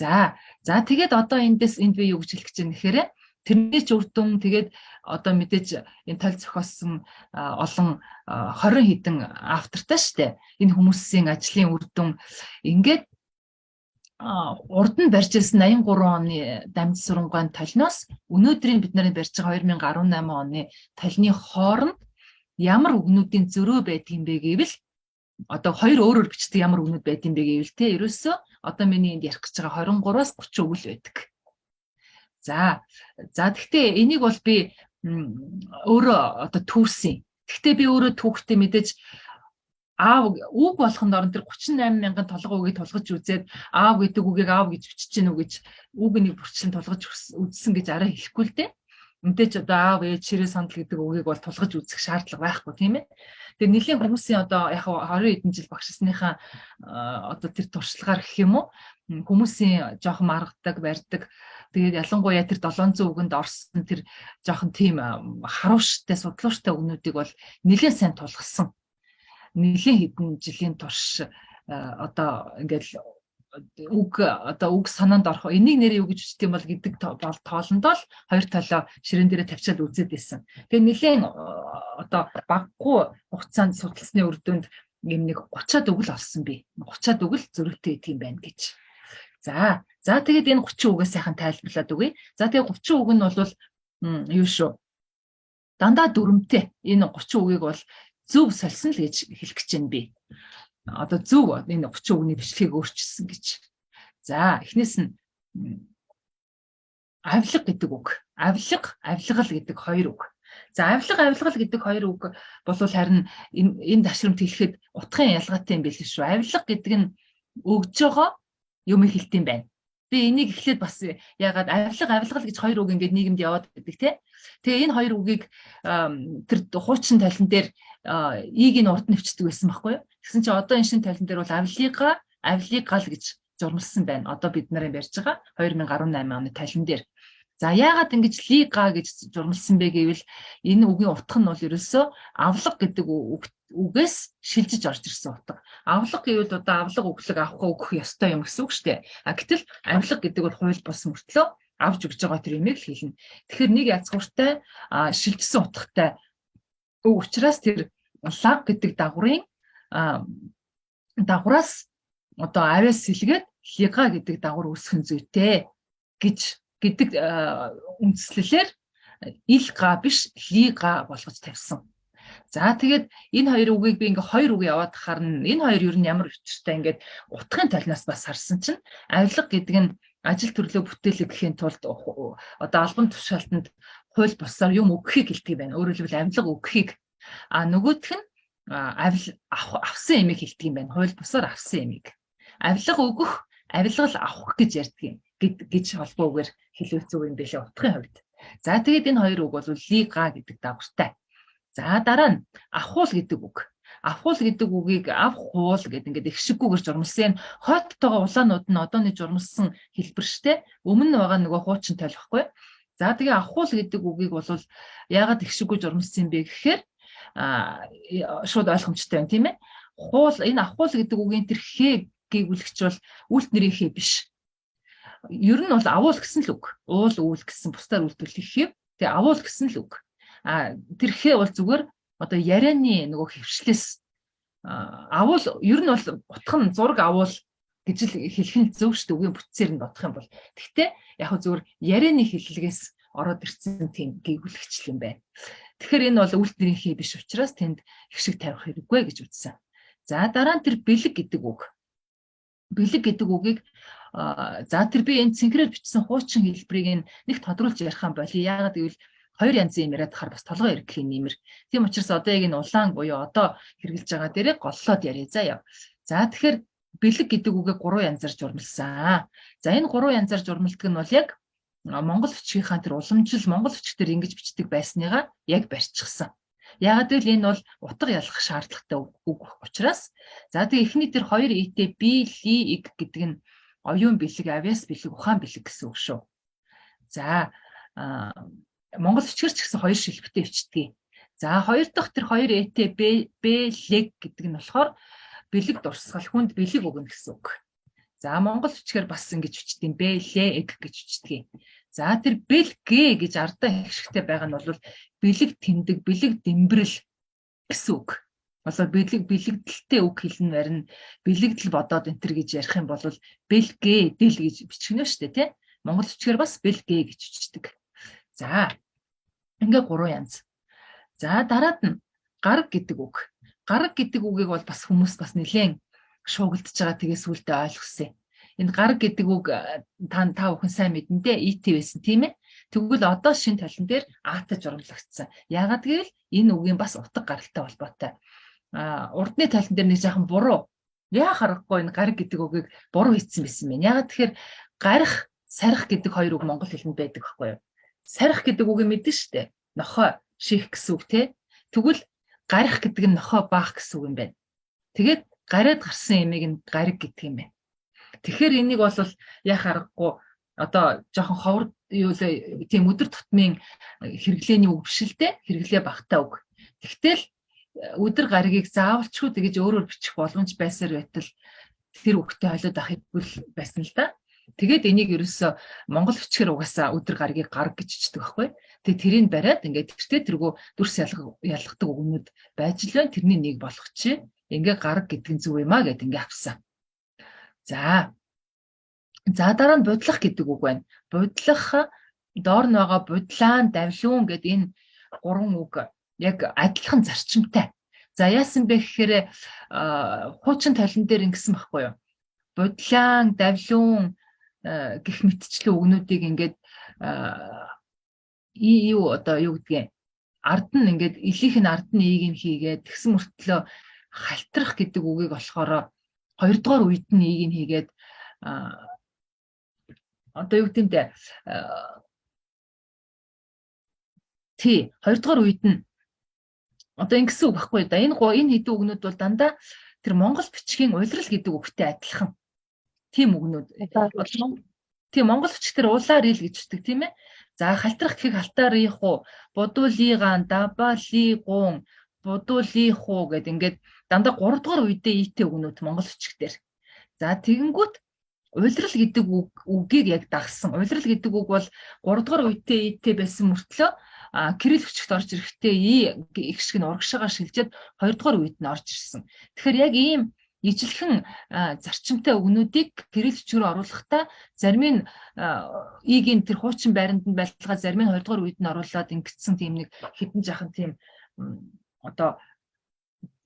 За за тэгээд одоо эндээс энд би юу гэж хэлэх гэж байна гэхээр тэрний ч үр дүн тэгээд одоо мэдээж энэ толь зохиосон олон 20 хэдэн автортай штэ. Энэ хүмүүсийн ажлын үр дүн ингээд урд нь барьж ирсэн 83 оны дамж сурангаан толиноос өнөөдрийн бид нарын барьж байгаа 2018 оны толины хооронд ямар үгнүүдийн зөрөө байдгийг бэ гэвэл одоо хоёр өөрөөр бичдэг ямар үгнүүд байдгийг бэ гэвэл те ерөөсөө одоо миний энд ярих гэж байгаа 23-аас 30 үг л байдаг. За за тэгтээ энийг бол би өөрөө одоо түүрсэн. Тэгтээ би өөрөө түүхтэй мэдээж аав үг болгонд орон тэр 38 мянган толгой үгийг тулгаж үзээд аав гэдэг үгийг аав гэж бичиж гэнэ үү гэж үг нэг бүрчлэн тулгаж үзсэн гэж арай хэлэхгүй л дээ. Мэдээж одоо аав ээж ширээ сандал гэдэг үгийг бол тулгаж үзэх шаардлага байхгүй тийм ээ. Тэгээ нэлийн хүмүүсийн одоо яг 20 хэдэн жил багшсныхаа одоо тэр туршлагаар гэх юм уу хүмүүсийн жоохон маргадаг, барьдаг. Тэгээд ялангуяа тэр 700 үгэнд орсон тэр жоохон тийм харууштай, судлууштай үгнүүдийг бол нэлээд сайн тулгасан. Нэлээд хэдэн жилийн турш одоо ингээд үг одоо үг санаанд орох энийг нэрээ юу гэж бичдэг юм бол гэдэг бол тоолондоо л хоёр талаа ширээн дээрээ тавьчаад үзээд байсан. Тэгээ нэлээд одоо баггүй хугацаанд судалсны үр дүнд юм нэг 30-аад үг л олсон би. 30-аад үг л зөрүүтэй гэдэг юм байна гэж. За за тэгээд энэ 30 үгээ сайхан тайлбарлаад өгье. За тэгээд 30 үг нь бол юу шүү. Дандаа дүрмтэй. Энэ 30 үгийг бол зөв сольсон л гэж хэлэх гэж байна би. Одоо зөв энэ 30 үгний бичлэгийг өөрчилсөн гэж. За эхнээс нь авилга гэдэг үг. Авилга, авилгал гэдэг хоёр үг. За авилга, авилгал гэдэг хоёр үг бол харин энэ ташрамт хэлэхэд утгын ялгаатай юм билээ шүү. Авилга гэдэг нь өгж байгаа юм хэлт юм байна. Би энийг эхлээд бас ягаад авилга, авилгал гэж хоёр үг ингээд нийгэмд яваад байдаг те. Тэгээ энэ хоёр үгийг тэр хуучин талан дээр ийг нь урд нь өвчдөг байсан байхгүй юу? Тэгсэн чинь одоо энэ шинэ талан дээр бол авилга, авилгал гэж журмалсан байна. Одоо бид нарын барьж байгаа 2018 оны талан дээр. За яагаад ингэж лига гэж журмалсан бэ гэвэл энэ үгийн утга нь бол ерөөсөө авлага гэдэг үгээс шилжиж орж ирсэн утга. Авлага гэвэл одоо авлага өглөг авах өгөх ёстой юм гэсэн үг шүү дээ. А гэтэл авилга гэдэг бол хууль бус мөртлөө авч өгч байгаа тэр юмыг л хэлнэ. Тэгэхээр нэг язгууртай шилжсэн утгатай үг учраас тэр лаг гэдэг дагврын дагвраас одоо авиас сэлгээд лига гэдэг дагвар үүсгэх нь зүйтэй гэж гэдэг үндслэлээр ил га биш лига болгож тавьсан. За тэгээд энэ хоёр үгийг би ингээ хоёр үг яваад харна. Энэ хоёр ер нь ямар учиртай ингээд утгын талнаас бас харсан чинь авилга гэдэг нь ажил төрлөө бүтээлэг гэхийн тулд одоо албан тушаалтанд хууль бусаар юм өгөхийг хэлдэг байна. Өөрөөр хэлбэл авилга өгөхийг. А нөгөөх нь авсан ямиг хэлдэг юм байна. Хууль бусаар авсан ямиг. Авилга өгөх, авилгал авах гэж ярьдаг юм гэж холбоогоор хэлвэл зөв юм билээ утгын хувьд. За тэгээд энэ хоёр үг бол лига гэдэг дагавартай. За дараа нь авхуул гэдэг үг. Авхуул гэдэг үгийг авхуул гэдэг ингээд их шиггүүгээр журмалсан. Энэ хойттойгоо улаанууд нь одооны журмалсан хэлбэр штэ. Өмнө нь байгаа нөгөө хуучин тойлохгүй. За тэгээ авхуул гэдэг үгийг бол яагаад их шиггүй журмалсан юм бэ гэхээр шууд ойлгомжтой байна тийм ээ. Хуул энэ авхуул гэдэг үгийн тэр хээ гийгүүлэгч бол үлт нэрийн хээ биш. Ер нь бол авуул гэсэн л үг. Уул үүл гэсэн бусдаар үйлдвэрлэх хээ. Тэгээ авуул гэсэн л үг. А тэр хээ бол зүгээр одоо ярианы нөгөө хөвшлээс авуул ер нь бол утга нь зураг авуул гэж л хэлэх нь зөв шүү дээ үгийн бүтцээр нь бодох юм бол. Гэхдээ яг хөө зүгээр ярианы хэллэгээс ороод ирсэн тийм гийгүүлэгч юм байна. Тэгэхээр энэ бол үлт нэрийн хээ биш учраас тэнд их шиг тавих хэрэггүй гэж үзсэн. За дараа нь тэр бэлэг гэдэг үг. Бэлэг гэдэг үгийг за тэр би энэ цэнхрээр бичсэн хуучин хэлбэрийг нэг тодруулж ярих юм болиё. Яагаад гэвэл хоёр янзын юм яриад хахаар бас толгой эргэх юм нэмэр. Тийм учраас одоо яг энэ улаан буюу одоо хэрэгжилж байгаа дээрээ голлоод ярья заа яа. За тэгэхээр бэлэг гэдэг үгээ гурван янзаар журмалсан. За энэ гурван янзаар журмалдаг нь бол яг Монгол бичгийнхаа тэр уламжлал Монгол бичгээр ингэж бичдэг байсныгаа яг барьчихсан. Яагаад гэвэл энэ бол утга ялгах шаардлагатай үг учраас за тэгээ эхний тэр хоёр ит би ли иг гэдэг нь оюун бэлэг, авиас бэлэг, ухаан бэлэг гэсэн үг шүү. За Монгол бичгээр ч гэсэн хоёр шилбэтэй бичдэг. За хоёр дахь тэр хоёр эт б б лэг гэдэг нь болохоор бэлэг дурсгал хүнд бэлэг өгнө гэсэн үг. За монгол бичгээр бас ингэж бичдэг юм бэ лээ эг гэж бичдэг. За тэр бэл г гэж ардаа хэгшигтэй байгаа нь бол бэлэг тэмдэг, бэлэг дэмбэрэл гэсэн үг. Одоо бэлэг бэлэгдэлтэй үг хэлнэ барина. Бэлэгдэл бодоод энэ төр гэж ярих юм бол бэл г дэл гэж бичгэнэ шүү дээ, тий? Монгол бичгээр бас бэл г гэж бичдэг. За ингээ гурван янз. За дараад нь гараг гэдэг үг. Гараг гэдэг үгийг бол бас хүмүүс бас нэлээд шуугилдаж байгаа, тэгээ сүулдэ ойлгосон. Энэ гараг гэдэг үг та та бүхэн сайн мэднэ дээ. ИТ байсан, тийм ээ. Тэгвэл одоо шинэ талан дээр аатай журамлагдсан. Яагаад гэвэл энэ үгийн бас утга гаралтай холбоотой. А урдны талан дээр нэг жаахан буруу. Яа харахгүй энэ гараг гэдэг үгийг буруу хийцэн байсан байна. Яагаад тэгэхээр гарах, сарих гэдэг хоёр үг монгол хэлэнд байдаг байхгүй юу? Сарих гэдэг үгийг мэднэ шүү дээ. Нохой, ших гэсэн үг те. Тэгвэл гарах гэдэг нь нохой баах гэсэн үг юм байна. Тэгээд гараад гарсан ямиг нь гариг гэдэг юм байна. Тэгэхээр энийг бол яа харахгүй одоо жоохон ховор юу лээ, тийм өдөр тутмын хэрэглээний үг биш л дээ. Хэрэглээ багтаа үг. Тэгтэл өдөр гаригийг заавалчгүй тэгэж өөрөөр бичих боломж байсаар байтал тэр үгтэй холиод авах хэрэггүй байсан л да. Тэгээд энийг ерөөсөө монгол бичгээр угаасаа өдөр гаригийг гараг гэж бичдэг байхгүй. Тэгээд тэрийг бариад ингээд тэртээ тэргүү дүрс ялгадаг үгнүүд байж л байна. Тэрний нэг болох чи ингээ гараг гэдэг нь зөв юм а гэд ингээ авсан. За. За дараа нь будлах гэдэг үг байна. Будлах, доор нь байгаа будлаан, давлуун гэд энэ гурван үг яг адилхан зарчимтай. За яасан бэ гэхээр хуучин толон дээр ингэсэн байхгүй юу? Будлаан, давлуун гэх мэтчлэн үгнүүдийг ингээд юу одоо юу гэдгийг ард нь ингээд илийнх нь ард нь ийг нь хийгээд тэгсэн мөртлөө халтрах гэдэг үгийг болохоор хоёрдугаар үед нь ийг нь хийгээд одоо юу гэдэм бэ? Тий, хоёрдугаар үед нь одоо ингэсэн үг байхгүй да. Энэ энэ хэдэн үгнүүд бол дандаа тэр монгол бичгийн улирал гэдэг үгтэй адилхан. Тийм үгнүүд. Тийм, монгол бичгээр улаар ил гэж бичдэг, тийм ээ. За халтрах гэхийг халтаарих уу, будуулигаан, дабалигуун, будуулихуу гэд ингээд дандаа 3 дугаар үедээ ИТ үгнүүд монгол бичгээр. За тэгэнгүүт улирал гэдэг үгийг яг дагсан. Улирал гэдэг үг бол 3 дугаар үедээ ИТ байсан мөртлөө кирилл бичигт орж ирэхдээ и их шиг нь урагшаага шилжээд 2 дугаар үед нь орж ирсэн. Тэгэхээр яг ийм ижилхэн зарчимтай үгнүүдийг кирилл бичгээр оруулахдаа зарим нь игийн тэр хуучин байранд нь байлгаа, зарим нь 2 дугаар үед нь оруулаад ингэсэн тийм нэг хэдэн жахан тийм одоо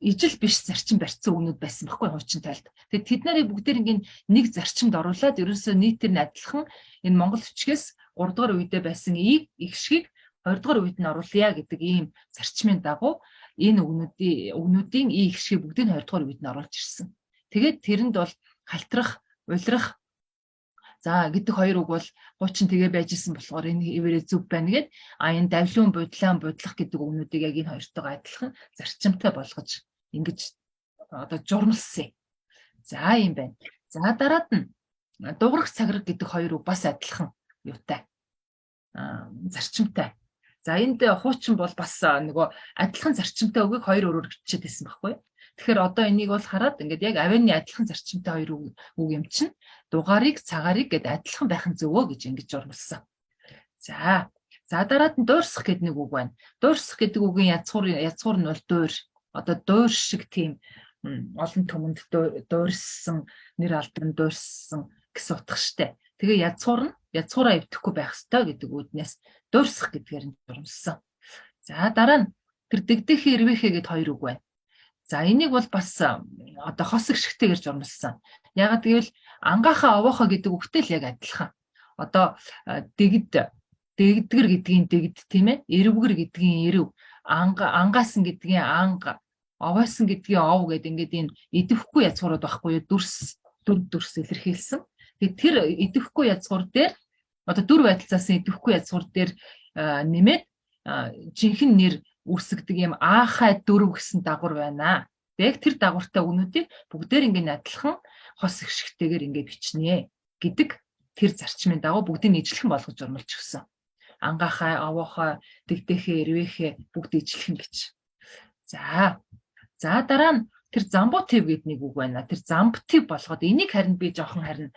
ижил биш зарчим барьсан үгнүүд байсан байхгүй хуучин тайлд. Тэгээд тэд нарыг бүгдээр ингээд нэг зарчимд оруулаад ерөөсөө нийтээр нь адилхан энэ монгол бичгээс 3 дугаар үедээ байсан ийг их шигийг 2 дугаар үед нь оруулъя гэдэг ийм зарчмын дагуу энэ үгнүүдийн и их шигийг бүгдийг нь 2 дугаар үед нь оруулж ирсэн. Тэгээд тэрэнд бол халтрах, улирах за гэдэг хоёр үг бол хуучин тэгээ байж исэн болохоор энэ хэвээрээ зөв байна гэд, а энэ давлуун, будлаан, будлах гэдэг үгнүүдийг яг энэ хоёртойгоо адилхан зарчимтай болгож ингэж одоо журмалсан. За юм байна. За дараад нь дуграх, цаграг гэдэг хоёр үг бас адилхан юутай зарчимтай. За энд хуучин бол бас нөгөө адилхан зарчимтай үгийг хоёр өөрөөр бичээд байсан байхгүй. Тэгэхээр одоо энийг бол хараад ингээд яг авианы адилхан зарчимтай хоёр үг юм чинь дугаарыг, цагаарыг гэд адилхан байх нь зөвөө гэж ингэж журмалсан. За дараад нь дуурсах гэдэг нэг үг байна. Дуурсах гэдэг үгийн язгуур нь бол дуур. Одоо дуур шиг тийм олон түмэнд дуурсан, нэр алдан дуурсан гэсэн утга штэ. Тэгээ язгуур нь язгуураа эвдэхгүй байх ёстой гэдэг үүднээс дуурсах гэдгээр нь журмалсан. За дараа нь тэр дэгдэхээ, эрвээхээ гэд хоёр үг байна. За энийг бол бас одоо хос гიშгтэйгээр журмалсан. Яагаад гэвэл ангаахаа, овоохоо гэдэг үгтэй л яг адилхан. Одоо дэгд, дэгдгэр гэдгийн дэгд, тийм ээ, эрвгэр гэдгийн эрв, ангаасан гэдгийн анга, овоосон гэдгийн ов гэд ингээд энэ идэвхгүй язгуурууд байхгүй юу? Дүрс, дүр дүрс илэрхийлсэн. Тэгээд тэр идэвхгүй язгуур дээр одоо дүр байдалцаасан идэвхгүй язгуур дээр нэмээд жинхэнэ нэр үүсгдэг юм аахай дөрөв гэсэн дагавар байна. Яг тэр дагавартай үгнүүдийг бүгдээр ингээд адилхан хос гიშгтэйгээр ингээд бичнэ гэдэг тэр зарчмын дагуу бүгдийг ижилхэн болгож журмалж өгсөн. Ангаахай, овоохой, дэгдэхээ, эрвээхээ бүгд ижилхэн гэж. За. За дараа нь Тэр замбутив гэдэг нэг үг байна. Тэр замбтив болгоод энийг харин би жоохон харин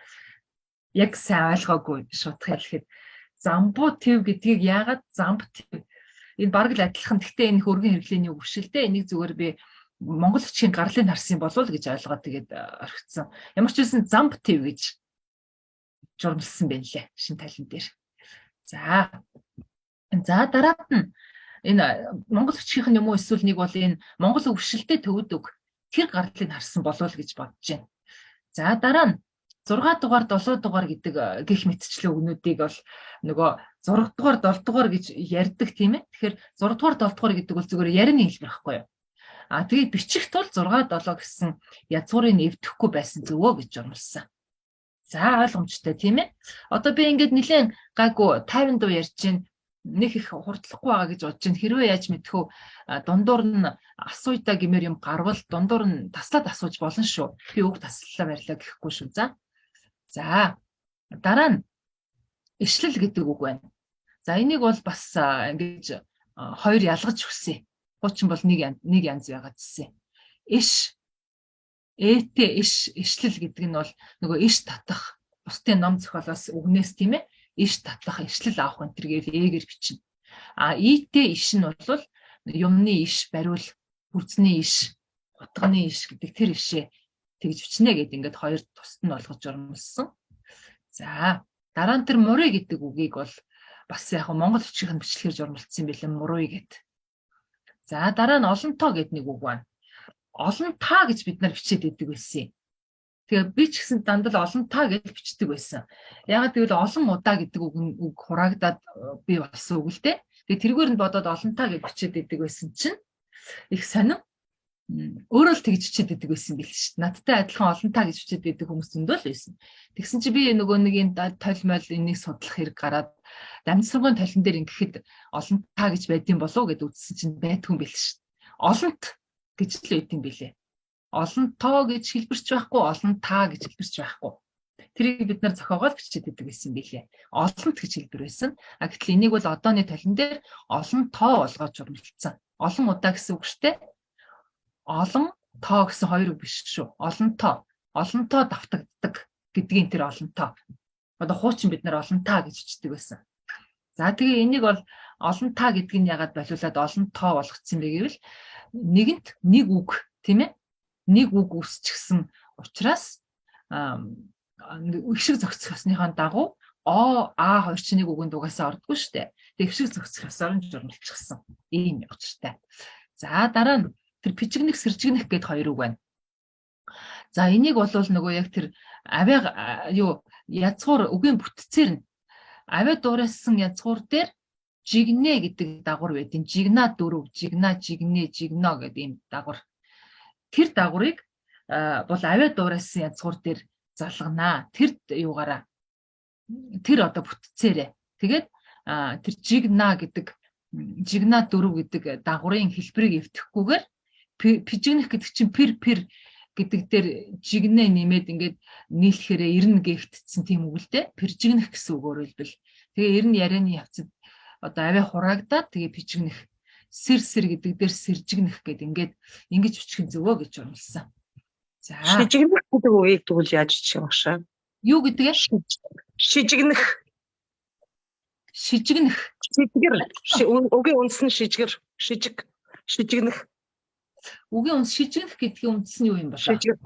яг сайн ойлгоогүй шууд хэлэхэд замбутив гэдгийг яагаад замбтив энэ бараг л адилхан. Гэхдээ энэ их өргөн хэрэглээний үг биш л дээ. Энийг зүгээр би монгол бичгийн гарлыг харсан болов уу гэж ойлгоод тэгээд орхицсан. Ямар ч байсан замбтив гэж журмалсан байна лээ шин талын дээр. За. За дараад нь энэ монгол бичгийнх нь юм уу эсвэл нэг бол энэ монгол өвшилтэй төвд үг тэр гарлыг харсан болов уу гэж бодож байна. За дараа нь 6 дугаар 7 дугаар гэдэг гих мэтчлэн үгнүүдийг бол нөгөө 6 дугаар 7 дугаар гэж ярьдаг тийм ээ. Тэгэхээр 6 дугаар 7 дугаар гэдэг бол зүгээр ярианы хэлбэр байхгүй юу? А тэгээд бичих тул 6 7 гэсэн язгуурыг эвдэхгүй байсан зөвөө гэж журмалсан. За ойлгомжтой тийм ээ. Одоо би ингээд нэлээд гайгүй 50 дуу ярьж байна. Нэг их хурдлахгүй байгаа гэж бодож байна. Хэрвээ яаж мэдэх вэ? Дундуур нь асууя гэмээр юм гарвал дундуур нь таслаад асууж болно шүү. Би үг таслалаа барьлаа гэхгүй шүү. За. За. Дараа нь ишлэл гэдэг үг байна. За энийг бол бас ингэж хоёр ялгаж өгсөн. Хуучин бол нэг янз байгаа гэсэн. Иш ээтэй иш ишлэл гэдэг нь бол нөгөө иш татах бусдын ном зохиолоос үгнээс тийм ээ иш татах ишлэл авах энэ төр гээл ээгээр бичнэ. А ийтэй иш нь бол юмны иш бариул бүрдсний иш утганы иш гэдэг тэр ишээ тэгж бичнэ гэд ингээд хоёр тусад нь болгож журмалсан. За дараа нь тэр мурыг гэдэг үгийг бол бас яг монгол бичгийн бичлэгээр журмалцсан юм билээ муруй гэд. За дараа нь олонтоо гэд нэг үг байна. Олон та гэж бид нар бичээд идэг байсан юм. Тэгээ би ч гэсэн дандаа л олон та гэж бичдэг байсан. Яагаад гэвэл олон удаа гэдэг үг нь үг хураагдаад бий болсон үг л дээ. Тэгээ тэргээр нь бодоод олон та гэж бичээд идэг байсан чинь их сонин өөрөө л тэгж бичээд идэг байсан бил шүү дээ. Надтай адилхан олон та гэж бичээд идэг хүмүүс зөндөө л байсан. Тэгсэн чи би нөгөө нэг энэ толь мол энийг судлах хэрэг гараад дамжсаргын толин дээр ингэхэд олон та гэж байдсан болов уу гэд үзсэн чинь байдгүй юм бил шүү дээ. Олонт гэж л байд юм билээ. Олон тоо гэж хэлбэрч байхгүй, олон та гэж хэлбэрч байхгүй. Тэрийг бид нар зохиогоол бичээд идэг байсан билээ. Олонт гэж хэлбэр байсан. А гэтэл энийг бол одооны толин дээр олон тоо болгож журмалцсан. Олон удаа гэсэн үг шүү дээ. Олон тоо гэсэн хоёр үг биш шүү. Олон тоо. Олон тоо давтагддаг гэдгийн тэр олон тоо. Одоо хуучин бид нар олон та гэж бичдэг байсан. За тэгээ энийг бол олон та гэдгийг ягаад болиулаад олон тоо болгоцсон бэ гэвэл нэгэнт нэг үг тийм ээ нэг үг үүсчихсэн учраас их шиг зохицох ёсныхоо дагуу о а хоёр чинь нэг үгэнд угаасаа ордгоо шүү дээ. Тэгээ их шиг зохицох ёсоор нь журмалчихсан. Ийм учиртай. За дараа нь тэр пижигнэх сэржигнэх гэд хоёр үг байна. За энийг бол нөгөө яг тэр авиа юу язгуур үгийн бүтцээр нь авиа дуурайсан язгуур дээр жигнэ гэдэг дагавар байдیں۔ Жигна дөрөв, жигна, жигнэ, жигно гэдэг ийм дагавар. Тэр дагаврыг бол авиа дуурайсан язгуур дээр залганаа. Тэр юугаараа тэр одоо бүтцээрээ. Тэгээд тэр жигна гэдэг жигна дөрөв гэдэг дагаврын хэлбэрийг эвдэхгүйгээр пижигнэх гэдэг чинь пэр пэр гэдэг дээр жигнэ нэмээд ингээд нийлэхээрээ ирнэ гээгдсэн тийм үг л дээ. Пержигнэх гэсэн үг өөрөөр хэлбэл. Тэгээ ирнэ ярианы явцад одоо авиа хураагдаад тэгээ пижигнэх сэр сэр гэдэг дээр сэржигнэх гэд ингээд ингэж бичих нь зөвөө гэж журмалсан. За. Шижигнэх гэдэг үгийг тэгвэл яаж бичих юм башаа? Юу гэдэг вэ? Шижигнэх. Шижигнэх. Шижгэр. Үгийн үндэс нь шижгэр. Шижиг. Шижигнэх. Үгийн үндэс шижигнэх гэдгийн үндэс нь юу юм бэ? Шижгэр.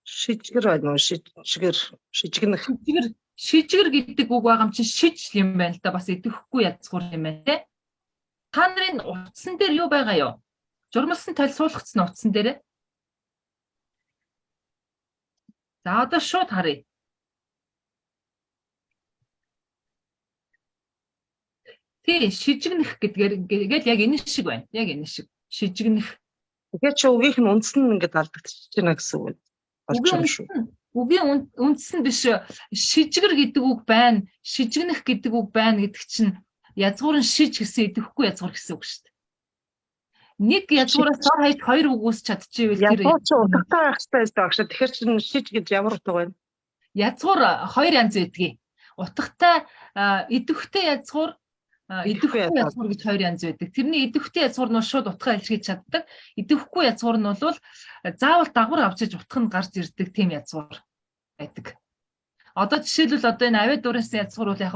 Шижгэр байна уу? Шижгэр. Шижигнэх. Шижгэр. Шижгэр гэдэг үг байгаа юм чинь шиж юм байна л да. Бас идэвхгүй язгуур юм байна те. Та нарын утсан дээр юу байгаа юу? Журмалсан толь суулгацсан утсан дээр. За одоо шууд харъя. Тий, шижигнэх гэдгээр ингээл яг энэ шиг байна. Яг энэ шиг. Шижигнэх. Тэгэхээр чи үгийнх нь үндэс нь ингээд алдагдчихж байна гэсэн үг болж байгаа шүү. Үгийн үндэс нь биш шижгэр гэдэг үг байна, шижигнэх гэдэг үг байна гэдэг чинь язгуур нь шиж гэсэн идэвхгүй язгуур гэсэн үг шүү дээ. Нэг язгуураас цор хайж хоёр үг үүсч чадчихвэл тэр язгуур чи утгатай байх хэрэгтэй байсан багш. Тэгэхээр чинь шиж гэж ямар утга байна? Язгуур хоёр янз байдгийг. Утгатай идэвхтэй язгуур Идэвхгүй Идэвхгүй язгуур гэж хоёр янз байдаг. Тэрний идэвхтэй язгуур нь шууд утгаа илэрхийлж чаддаг. Идэвхгүй язгуур нь бол заавал дагавар авч иж утга нь гарч ирдэг тийм язгуур байдаг. Одоо жишээлбэл одоо энэ авиа дуурайсан язгуур бол яг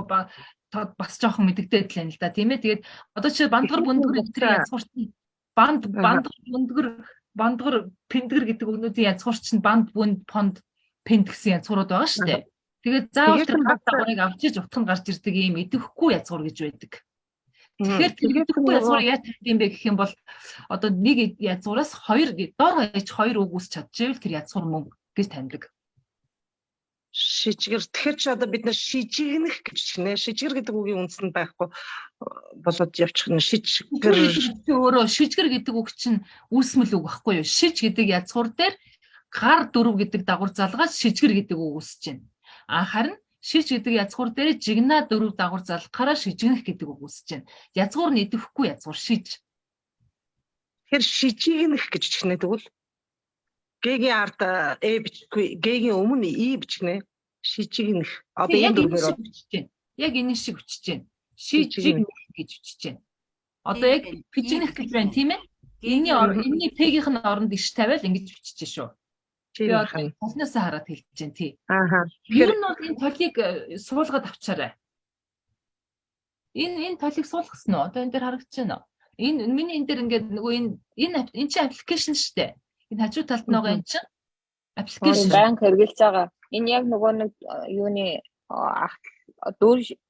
бас жоохон мэдэгдээд л байна л да, тийм ээ. Тэгээд одоо жишээ бандгар бүндгэр энэ язгуур чинь банд бандгар бүндгэр бандгар пэндгэр гэдэг үгнүүдийн язгуур чинь банд бүнд понд пэнд гэсэн язгуурууд байгаа шүү дээ. Тэгээд заавал тэр дагаврыг авч иж утга нь гарч ирдэг ийм идэвхгүй язгуур гэж байдаг. Тэгэхээр тэр идэвхгүй язгуурыг яаж таних юм бэ гэх юм бол одоо нэг язгуураас хоёр дор хаяж хоёр үг үүсч чадчихвэл тэр язгуур мөн гэж таньдаг. Шижгэр. Тэгэхээр чи одоо бид нар шижигнэх гэж чинэ. Шижгэр гэдэг үгийн үндэс нь байхгүй болоод явчих нь шижгэр. Өөрөө шижгэр гэдэг үг чинь үүсмэл үг байхгүй юу? Шиж гэдэг язгуур дээр гар дөрөв гэдэг дагавар залгаад шижгэр гэдэг үг үүсэж байна. А харин шиж гэдэг язгуур дээр жигнаа дөрөв дагавар залгахаараа шижигнэх гэдэг үг үүсэж байна. Язгуур нь идэвхгүй язгуур шиж. Тэгэхээр шижигнэх гэж чинэ тэгвэл Г-ийн ард э бичихгүй, Г-ийн өмнө и бичнэ. Шижигнэх. Одоо энэ дүрмээр бичиж байна. Яг энэ шиг бичиж байна. Шижигнэх гэж бичиж байна. Одоо яг пижигнэх гэж байна, тийм ээ? Энийний энэний П-гийнх нь оронд иш тавиал ингэж бичиж шүү. Би одоо толноосоо хараад хэлж байна, тий. Ааха. Ер нь бол энэ толийг суулгаад авчаарай. Энэ толийг суулгасан уу? Одоо энэ дээр харагдаж байна уу? Энэ миний энэ дээр ингээд нөгөө энэ энэ энэ чинь application шүү дээ. Энэ хажуу талд байгаа энэ чинь application. Банк хэрэгжилж байгаа. Энэ яг нөгөө нэг юуны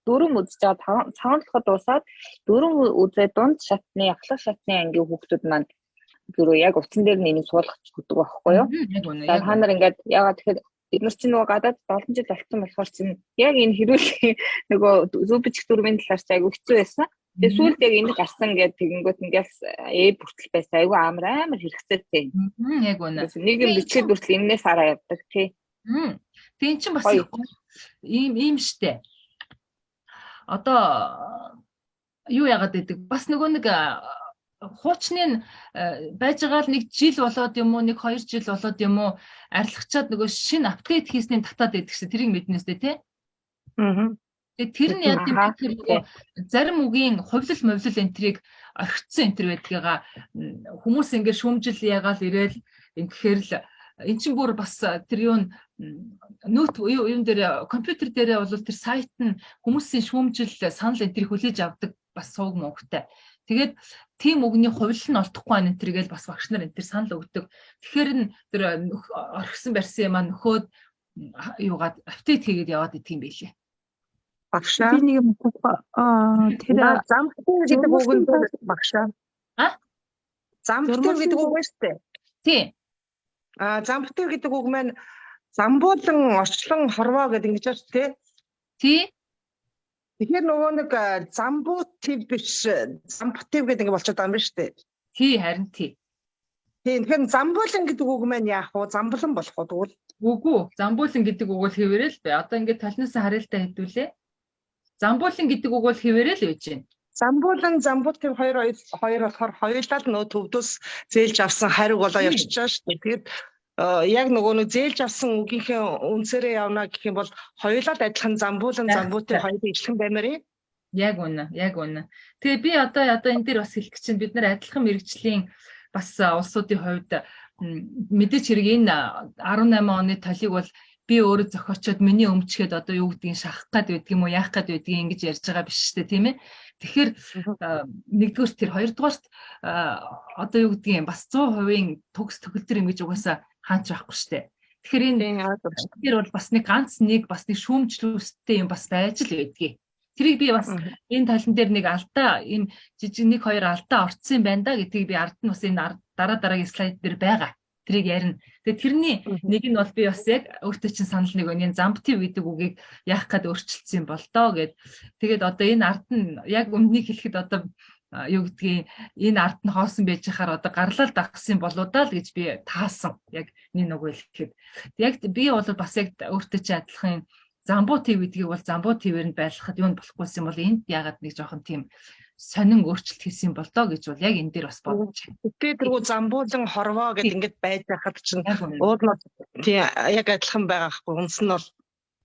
дөрөв үзэж байгаа цагаан толгой дуусаад дөрөв үзээ дунд шатны ахлах шатны ангийн хүүхдүүд маань зүрөө яг утсан дээр нь энийг суулгах гэдэг байхгүй юу? За та нар ингээд ягаад тэгэхээр бид нар чинь нөгөө гадаад 7 жил болцсон болохоор чинь яг энэ хэрүүл нөгөө зөв бичих дүрмийн талаар ч айгүй хэцүү байсан. Тэгээ сүүлд яг энд гарсан гэдэг тэгэнгүүт ингээс хүртэл байсан. Айгүй амар хэрэгцээтэй. Яг үнэ. Нэг юм бичээд хүртэл энээс хараа явдаг тий. Тэгээ эн чинь бас ийм штэ. Одоо юу яагаад гэдэг бас нөгөө нэг хуучны нь байж байгаа л нэг жил болоод юм уу, нэг 2 жил болоод юм уу, арилгачаад нөгөө шинэ update хийсний татаад байдаг шээ. Тэрийг мэднэ үстэй тий. Аа. Тэгээ тэр нь яа гэм тэр нөгөө зарим үгийн хувлал мовлол энтрийг орхицсан энтер байдгийга хүмүүс ингээд шүүмжил ягаал ирээл ингэхээр л эн чинь бүр бас тэр юу нөт юун дээр компьютер дээрээ бол тэр сайт нь хүмүүсийн шүүмжил санал энтрийг хүлээж авдаг бас сууг мөнгөтэй. Тэгээд тийм үгний хувилал нь олдохгүй байна энэ тэргээл бас багш нар энэ төр санал өгдөг. Тэгэхээр нь тэр орхисон барьсан юм аа нөхөөд юугаад update хийгээд яваад идэх юм байлээ. Багшаа. Би нэг юм тэр замхтай гэдэг үг нь багшаа. А? Замхтай гэдэг үг байна шүү дээ. Тий. А замхтай гэдэг үг маань замбуулан орчлон хорвоо гэдэг ингэж байна шүү дээ. Тий. Тэгэхээр нөгөө нэг замбуу төв биш замбтив гэдэг ингэ болчиход байгаа юм байна шүү дээ. Тий, харин тий. Тийм, тэгэхээр замбуулан гэдэг үг маань яах вэ? Замблан болох уу тэгвэл? Үгүй, замбуулан гэдэг үг бол хэвээрээ л бай. Одоо ингэ талнаас харъя л та хэдүүлээ. Замбуулан гэдэг үг бол хэвээрээ л байж байна. Замбуулан, замбуутив хоёр хоёр болохоор хоёулаа л нөгөө төвдөөс зээлж авсан хариуг болоо явчихж байгаа шүү дээ. Тэгээд яг нөгөө нэг зээлж авсан үгийнхээ үнсээрээ явна гэх юм бол хоёулаа л адилхан замбуулан, замбуутив хоёрын ижилхэн баймаар юм. Яг үнэ, яг үнэ. Тэгээ би одоо энэ дээр бас хэлэх чинь бид нар адилхан мэрэгжлийн бас улсуудын хувьд мэдээч хэрэг энэ 18 оны толийг бол би өөрөө зохиочоод миний өмчгээд одоо юу гэдгийг шахах гад байдаг юм уу, яах гад байдгийг ингэж ярьж байгаа биш шүү дээ, тийм ээ. Тэгэхээр нэгдүгээр тэр, хоёрдугаарт одоо юу гэдгийг бас 100% төгс төгөлдөр юм гэж угаасаа хаач байхгүй шүү дээ. Тэгэхээр энэ тэр бол бас нэг ганц нэг бас нэг шүүмжлүүлэлттэй юм бас байж л байдгийг. Тэрийг би бас энэ талан дээр нэг алдаа энэ жижиг нэг хоёр алдаа орцсон юм байна да гэдгийг би ард нь бас энэ дараа дараагийн слайд дээр байгаа. Тэрийг ярина. Тэгээ тэрний нэг нь бол би бас яг өөртөө чинь санал нэг байна. Энэ замптив гэдэг үгийг яах гээд өөрчилсөн юм бол доо гэд. Тэгээд одоо энэ ард нь яг өмнөнийг хэлэхэд одоо юу гэдгийг энэ ард нь хоосон байж хахаар одоо гарлал дагсан юм болоо даа л гэж би таасан. Яг нэг нөгөө хэлэхэд. Яг би бол бас яг өөртөө чинь адилхан замбуу тив гэдгийг бол замбуу тивээр нь байлгахад юу нь болохгүйсэн бол энд ягаад нэг жоохон тийм сонин өөрчлөлт хийсэн бол доо гэж бол яг энэ дээр бас бодож байна. Тэгээ тэргүй замбуулан хорвоо гэд ингэж байж байхад чинь уул нь тий яг адилхан байгаа хгүй үнс нь бол.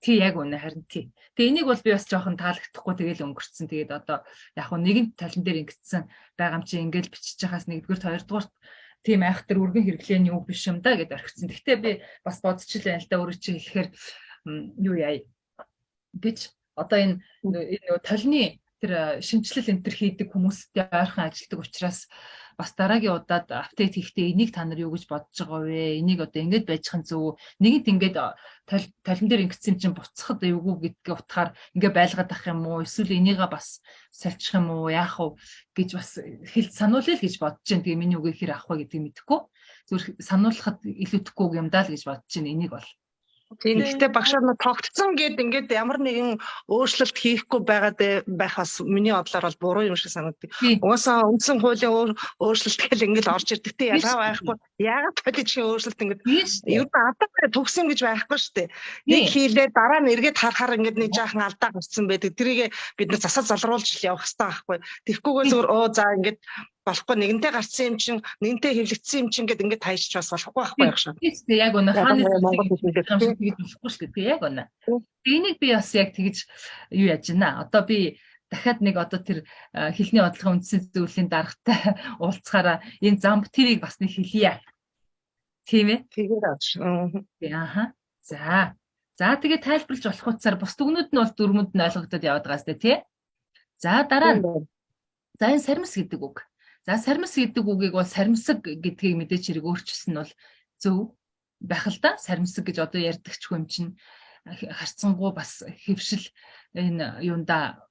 Тий, яг үнэ, харин тий. Тэгээ энийг бол би бас жоохон таалагдахгүй тэгэл өнгөрцөн. Тэгээд одоо яг хуу нэгэн талан дээр ингэсэн байгаа юм чи ингээл бичиж хахаас нэгдүгürt, хоёрдугаарт тийм айхтар өргөн хэрэглээний үг биш юм да гэд орхисон. Гэхдээ би бас бодчихлаа л да, өөрөө чи хэлэхээр юу яа гэж одоо энэ нөгөө толны тэр шинэчлэл энэ төр хийдэг хүмүүстэй ойрхон ажилладаг учраас бас дараагийн удаад update хийхдээ энийг та нар юу гэж бодож байгаа вэ? Энийг одоо ингэж байж хань зөв. Нэгэнт ингээд толон дээр ингэсэн чинь буцахад эвгүй гэдгээ утгаар ингээ байлгаад ах юм уу? Эсвэл энийгээ бас сольчих юм уу? Яах вэ гэж бас хэл сануулъя л гэж бодож байна. Тэгээ миний үгийг хэр авах вэ гэдгийг мэдэхгүй. Зүгээр сануулхад илүүтэхгүй юм даа л гэж бодож байна. Энийг бол. Тийм, гэхдээ багшаар нь тогтцсон гэд ингээд ямар нэгэн өөрчлөлт хийхгүй байгаад байх бас миний бодлоор бол буруу юм шиг санагддаг. Угаасаа үндсэн хуулийн өөрчлөлт гэл ингээд орж ирдэг те, ялгаа байхгүй. Яагаад политикийн өөрчлөлт ингээд ер нь алдаа төгсөн гэж байхгүй шүү дээ. Нэг хийлээ, дараа нь эргээд харахаар ингээд нэг жаахан алдаа гарсан байдаг. Тэрийг бид нар засаа залруулж явах хэрэгтэй байхгүй. Тэгэхгүйгээр зүгээр оо за ингээд болохгүй, нэгэнтээ гарцсан юм чинь, нэгэнтээ хэвлэгдсэн юм чинь гэд ингээд таячих бас болохгүй байхгүй яг шээ. Тийм, яг үнэ, хааны Монгол хэлнээр тэгж болохгүй шүү дээ. Яг үнэ. Энийг би бас яг тэгж юу яаж байна. Одоо би дахиад нэг одоо тэр хэлний бодлогын үндсэн зөвлөлийн даргатай уулзахаараа энэ замб тэрийг бас нэг хэлье. Тийм ээ? Тэгээд ааш. Аа. За. За, тэгээд тайлбарлаж болох утсаар бус дүгнүүд нь бол дөрмөнд нь ойлгогдоод яваад байгаа сте тий. За, дараа нь за энэ сармис гэдэг үг. За, сармис гэдэг үгийг бол сармисаг гэдгийг мэдээч хэрэг өөрчилсөн нь бол зөв байх л да. Сармисаг гэж одоо ярьдаг ч юм чинь харцсангуу бас хэвшил энэ юунда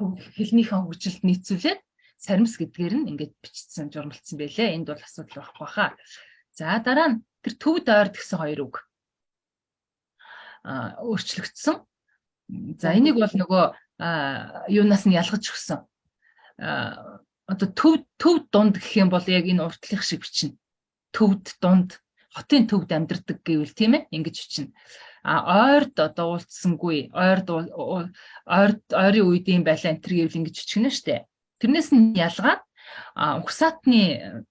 хэлнийхэн хөгжилд нийцүүлээд сармис гэдгээр нь ингээд бичсэн, журмалцсан байлээ. Энд бол асуудал байхгүй хаа. За, дараа нь тэр төвд ойрд гэсэн хоёр үг өөрчлөгдсөн. За, энийг бол нөгөө юунаас нь ялгаж өгсөн. Одоо төв дунд гэх юм бол яг энэ уртлах шиг бичнэ. Төвд дунд, хотын төвд амьдардаг гэвэл тийм ээ, ингэж бичнэ. А ойрд одоо уулзсангүй, ойрд ойрд ойрын үед юм байлаа энэ төр гэвэл ингэж бичгэнэ штэ. Тэрнээс нь ялгаад угсаатны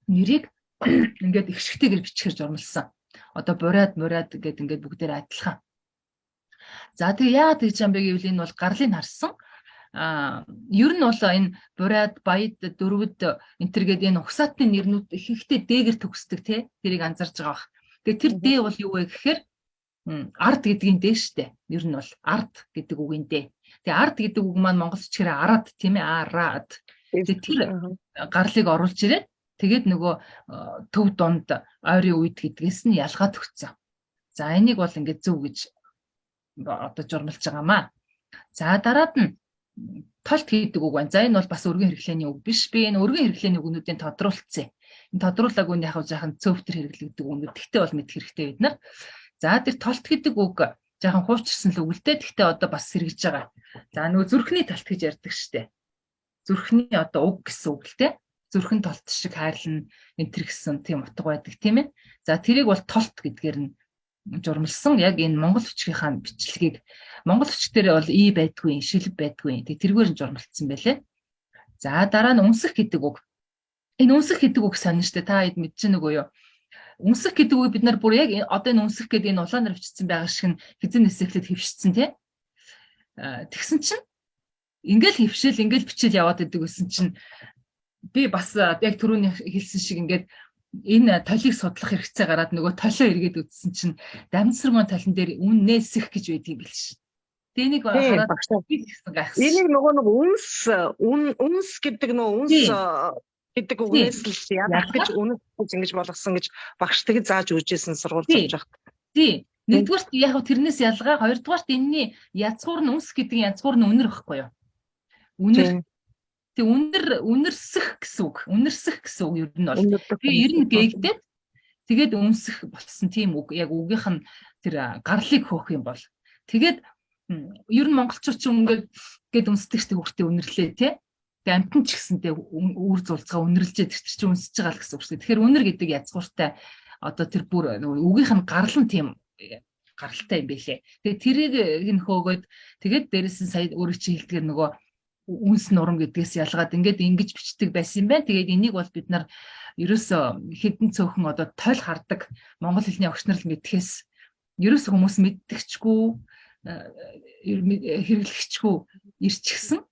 нэрийг ингээд ихшигтэйгээр бичгээр журмалсан. Одоо бурайд мурайд гэд ингээд бүгдээр адилхан. За, тэгээ яагаад тэгж юм бэ гэвэл энэ бол гарлыг харсан. Ер нь бол энэ бурайд, баяд, дөрвөд энэ төр гээд энэ угсаатны нэрнүүд ихэнхдээ дээгээр төгсдөг тий. Тэрийг анзарч байгаа бах. Тэгээ тэр дээ бол юу вэ гэхээр ард гэдгийн дээ штэ. Ер нь бол ард гэдэг үгийн дээ. Тэгээ ард гэдэг үг маань монгол бичгээр арад тийм ээ, арад. Тэгээ тэр гарлыг оруулж ирээд тэгээд нөгөө төв дунд ойрын үед гэдгээс нь ялгаад өгсөн. За, энийг бол ингээд зөв гэж одоо журмалж байгаамаа. За, дараад нь толт гэдэг үг байна. За, энэ бол бас өргөн хэрэглээний үг биш. Би энэ өргөн хэрэглээний үгнүүдийн тодруулцсан. Энэ тодруулаагүй нь яг жаахан цөөвтөр хэрэглэгдэг үгнүүд. Тэгтээ бол мэдэх хэрэгтэй бид нар. За, тэр толт гэдэг үг жаахан хуучирсан л үг л дээ. Тэгтээ одоо бас сэргэж байгаа. За, нөгөө зүрхний талт гэж ярьдаг штэ. Зүрхний одоо үг гэсэн үг л дээ. Зүрхэн толт шиг хайрлна энэ төр гэсэн тийм утга байдаг тийм ээ. За, тэрийг бол толт гэдгээр нь журмалсан. Яг энэ монгол бичгийнхаа бичлэгийг, монгол бичгээр бол и байдгүй, шилб байдгүй. Тэг тэргээр нь журмалцсан байлээ. За, дараа нь үнсэх гэдэг үг. Энэ үнсэх гэдэг үг сонин штэ. Та хэд мэдэж нүгөө юу? Үнсэх гэдэг үг бид нар бүр яг одоо энэ үнсэх гэдэг энэ улаанаар бичсэн байгаа шиг нь хизэн нэсэхлэд хэвшсэн тий. Тэгсэн чинь ингээл хэвшэл ингээл бичэл яваад идэг гэсэн чинь би бас яг түрүүний хэлсэн шиг ингээд энэ толийг судлах хэрэгцээ гараад нөгөө толио эргээд үзсэн чинь дамжсарман толон дээр үннээсэх гэж байдаг юм билш. Тэгээ энийг хараад гэсэн гайхсан. Энийг нөгөө нэг үнс үнс гэдэг нөгөө үнс гэдэг үгнээс л ядах гэж үнс гэж ингэж болгосон гэж багш тэгж зааж өгчээсэн сургууль зурж байхад. Тий. Нэгдүгээрт яг тэрнээс ялгаа, хоёрдугаарт энэний язгуур нь үнс гэдэг язгуур нь үнэр байхгүй юу? Үнэр. Тэг үнэр, үнэрсэх гэсэн үг. Үнэрсэх гэсэн үг ер нь бол. Тэгээ ер нь гээгдээд тэгээд үнсэх болсон тийм үг. Яг үгийнх нь тэр гарлыг хөөх юм бол. Тэгээд ер нь монголчууд ч ингээд гээд үнсдэг штеп, хүүхдээ үнэрлээ тий. Тэгээ амтан ч гэсэнтэй үр зулцгаа үнэрлжээ, тэр чинь үнсэж байгаа л гэсэн үг шүү дээ. Тэгэхээр үнэр гэдэг язгууртай одоо тэр бүр үгийнх нь гарал нь тийм гаралтай юм билээ. Тэгээ тэрийг нь хөөгөөд тэгээд дээрэс нь сая өөрөө чи хэлдгээр нөгөө үнс нурам гэдгээс ялгаад ингээд ингэж бичдэг байсан юм байна. Тэгээд энийг бол бид нар ерөөсөө хэдэн цөөхөн одоо тойл хардаг монгол хэлний огшнорл мэдхээс Ерөөс хүмүүс мэддэгчгүй, хэрэглэгчгүй ирчихсэн.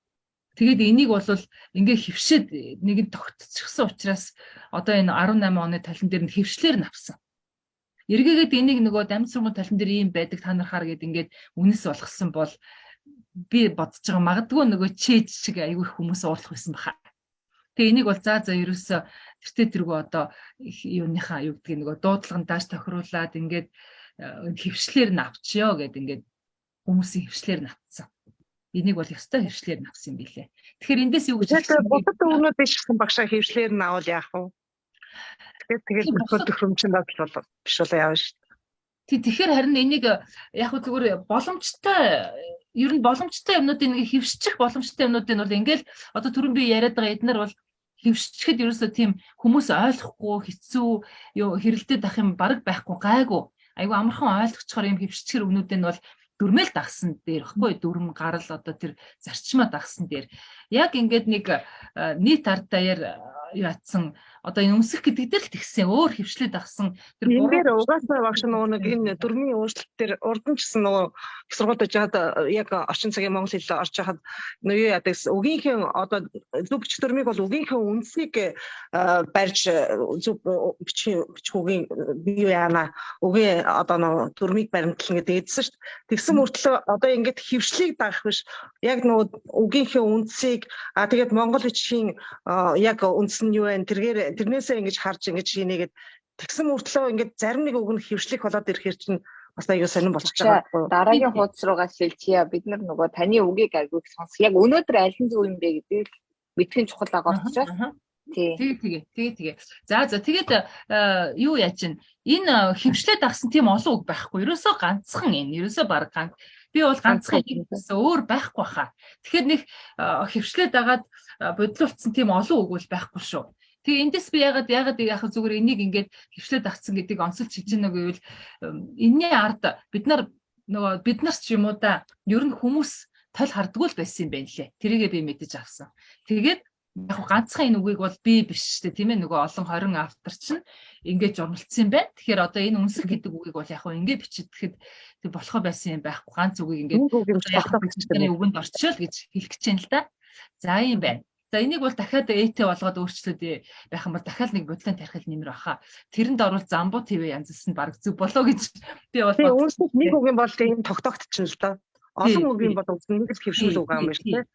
Тэгээд энийг бол ингээ хөвшөөд нэгэн тогтчихсон учраас одоо энэ 18 оны талан дээр нь хөвшлэр нь авсан. Эргээгээд энийг нөгөө дамж сургууль талан дээр ийм байдаг та нар хар гэд ингээд үнэс болгосон бол би бодож байгаа магадгүй нөгөө чээж шиг айгүй их хүмүүс уурлах байсан баха. Тэгээ энийг бол за за ерөөсө тэртээ тэргүй одоо юуныхаа юу гэдгийг нөгөө дуудлаганд дааш тохируулад ингээд хөвшлэр нь авчиё гэд ингээд хүмүүсийн хөвшлэр нь авцсан. Энийг бол ёстой хөвшлэр нь авсан юм билээ. Тэгэхээр эндээс юу гэж хэлсэн бэ? Бусад өгнүүд биш гэсэн багшаа хөвшлэр нь авал яах вэ? Тэгэхээр тэгэл төхөөрөмжийн дадал бол биш болоо явна шүү дээ. Тий, тэгэхээр харин энийг яг хөө зүгээр боломжтой ер нь боломжтой юмнуудыг нэг хөвшчих боломжтой юмнуудыг бол ингээл одоо түрүүн би яриад байгаа эднэр бол хөвшчихэд ерөөсөө тийм хүмүүс ойлгохгүй хэцүү юу хэрэлдээд ах юм баг байхгүй гайгүй айгүй амархан ойлгочихоор юм хөвшчихэр өгнүүдийг нь бол дүрмэл дагсан дээр баггүй дүрм гарал одоо тэр зарчмаа дагсан дээр яг ингээд нэг нийт ард даяар юу атсан одоо энэ өмсөх гэдэг дээр л тэгсэн өөр хөвшлээ дагсан тэр энэ дээр угаасаа багш нөгөө нэг энэ дүрмийн өөрчлөлт дээр урд нь ч гэсэн нөгөө их сургуульд жаад яг орчин цагийн монгол хэл орж хахад нөгөө юу яадаг үгийнхээ одоо зөв бичих дүрмийг бол үгийнхээ үндсийг барьж зөв бичих үгийн юу яана үгийн одоо нөгөө дүрмийг баримтлана гэдэг эдсэн шүү дээ. Тэгсэн мөртлөө одоо ингээд хөвшлийг дагах биш яг нөгөө үгийнхээ үндсийг а тэгээд монгол бичгийн яг үндс нь юу вэ тэргээр тэрнээсээ ингэж харж ингэж хийнэгээд тэгсэн мөртлөө ингээд зарим нэг үг нь хөвшлэх болоод ирэхэр чинь бас аюу сонирн болчихж байгаа байхгүй. Дараагийн хуудас руугаа шилжийе. Бид нар нөгөө таны үгийг айгүйг сонс. Яг өнөөдөр аль нь зөв юм бэ гэдгийг мэдхэн чухал байгаа учраас. Тий. Тэгээ тэгээ тэгээ. За за тэгээд юу яаж чинь энэ хөвшлээ дагсан тийм олон үг байхгүй. Ерөөсөө ганцхан энэ. Ерөөсөө баг ганц. Би бол ганцхан гэсэн өөр байхгүй хаа. Тэгэхээр нэг хөвшлээ дагаад бодлуулсан тийм олон үг бол байхгүй шүү. Тэгээ эндээс би ягаад ягаад яг зүгээр энийг ингээд хөвшлээ дагцсан гэдгийг онцолж хэлж байна гэвэл энэний ард бид нар нөгөө бид нар ч юм уу да ер нь хүмүүс тол хардггүй л байсан юм байна лээ. Тэрийгээ би мэдэж авсан. Тэгээд яг ганцхан энэ үгийг бол би биш шүү дээ тийм ээ нөгөө олон 20 автор чинь ингээд журмалцсан юм байна. Тэгэхээр одоо энэ үнсэх гэдэг үгийг бол яг ингээд бичидэхэд тэг болохоо байсан юм байхгүй. Ганц үгийг ингээд үгэнд орчоол гэж хэлэх гэж байна л да. За юм байна. За энийг бол дахиад ЭТ болгоод өөрчлөөд байх юм бол дахиад нэг бодлон тархил нэмэр баха. Тэрэнд орвол замбуу ТV янзлсан баг зүг болоо гэж би бол үнсэх нэг үг юм бол тийм тогтоогдчихно л доо. Олон үг юм бол нэг л хөвшүүл үг юм байна шүү дээ.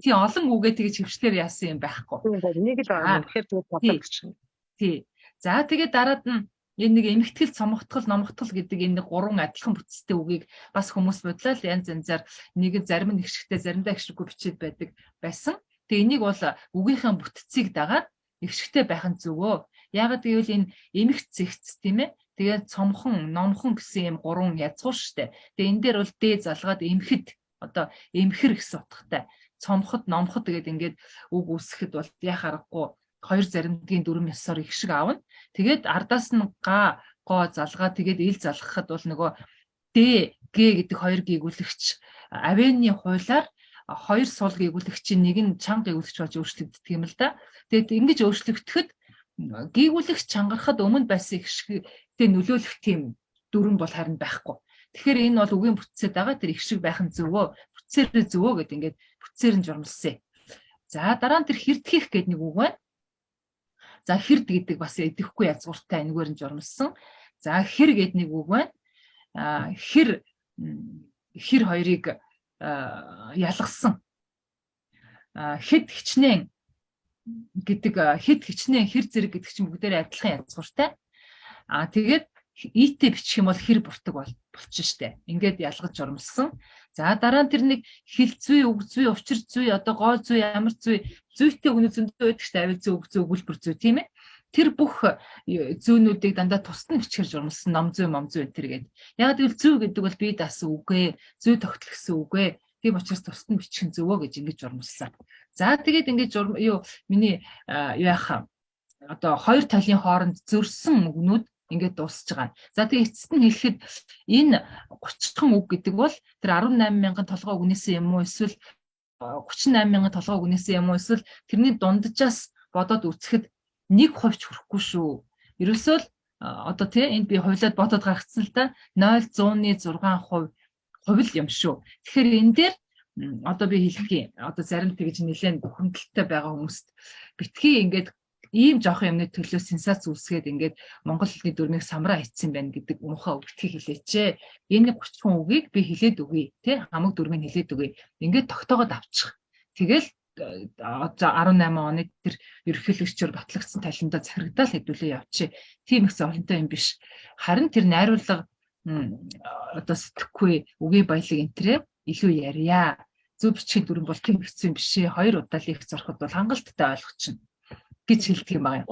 Тий, олон үгээ тэгж хөвшлэр яасан юм байхгүй. Нэг л байгаа. Тэгэхээр зүгээр тогтоогдчихно. Тий. За тэгээд дараад нь энэ нэг эмхтгэл, цомготгол, номготгол гэдэг энэ нэг гурван адилхан бүтцтэй үгийг бас хүмүүс бодлоо янз янзаар нэг нь зарим нь ихшигтэй, заримдаа ихшиггүй бичээд байдаг байсан. Тэгээ энийг бол үгийнхээ бүтцийг дагаад ихшигтэй байх нь зөвөө. Яагаад гэвэл энэ эмх зэгц тийм ээ. Тэгээд цомхон, номхон гэсэн юм гурван язгуур штэ. Тэгээ энэ дээр бол дэ залгаад эмхэд одоо эмхэр гэсэн утгатай. Цомход, номход тэгээд ингээд үг үүсгэхэд бол яах аргагүй хоёр заримдгийн дүрм ёсоор их шиг аавна. Тэгээд ардаас нь га, го залгаа тэгээд ил залгахад бол нөгөө д, г гэдэг хоёр гийгүүлэгч авэны хуулиар хоёр сул гийгүүлэгчийн нэг нь чанга гийгүүлэгч болж өөрчлөгддөг юм л да. Тэгээд ингэж өөрчлөгдөхөд гийгүүлэгч чангарахад өмнө байсан их шигтэй нөлөөлөх тийм дүрм бол харин байхгүй. Тэгэхээр энэ бол үгийн бүтцэд байгаа тэр их шиг байх нь зөвөө, бүтцээрээ зөвөө гэд ингээд бүтцээр нь журмалсан. За дараа нь тэр хэрдхих гэдэг нэг үг байна. За хэрд гэдэг бас идэхгүй язгууртай энэгээр нь журмалсан. За хэр гэдэг нэг үг байна. А хэр хэр хоёрыг ялгасан. Хэд хичнээн гэдэг хэд хичнээн хэр зэрэг гэдэг чинь бүгдээрээ адилхан язгууртай. А тэгээд ИТ бичих юм бол хэр буртаг болчих штэ. Ингээд ялгаж журмалсан. За дараа нь тэр нэг хил зүй, үг зүй, учир зүй, одоо гоо зүй, ямар зүй, зүйтэй үгнүүд зөндөө байдаг штэ. Авил зүй, үг зүй, өгүүлбэр зүй тийм ээ. Тэр бүх зүүнүүдийг дандаа тусад нь бичгээр журмалсан ном зүй, мом зүй энэ төр гээд. Яг гэвэл зүй гэдэг бол бие даасан үгээ, зүй тогтол гэсэн үгээ. Тийм учраас тусад нь бичих нь зөвөө гэж ингэж журмалсан. За тэгээд ингэж юу миний юу яах одоо хоёр талын хооронд зөрсөн үгнүүд ингээд дуусж байгаа. За тэгээ эцэст нь хэлэхэд энэ 30хан үг гэдэг бол тэр 18 мянган толгой үгнээсээ юм уу эсвэл 38 мянган толгой үгнээсээ юм уу эсвэл тэрний дунджаас бодоод үзэхэд 1% ч хүрэхгүй шүү. Ерөөсөө л Одоо тий энд би хувилаад бодоод гаргацсан л да 0.6% хувь л юм шүү. Тэгэхээр энэ дээр одоо би хэлэх юм. Одоо зарим тэгж нэлээд бухимдалтай байгаа хүмүүст битгий ингээд ийм жоохон юмны төлөө сенсац үүсгээд ингээд монгол хэлний дүрмийг самраа хийцэн байна гэдэг муухай үг битгий хэлээч. Энэ 30 үгийг би хэлээд өгье тий хамаг дүрмийг хэлээд өгье. Ингээд тогтоогод авчих. Тэгэл одоо 18 оны тэр ерөнхийлөгчөөр батлагдсан талендаа захирагдаал хэдүүлээ явчих. Тийм их зовлонтой юм биш. Харин тэр найруулга одоо сэтгэхгүй үгийн баялаг энтрээ илүү ярья. Зөв бичгийн дүрэм бол тийм хэцүү юм биш ээ. Хоёр удаа л их зороход бол хангалттай ойлгочихно гэж хэлдэг юм байна.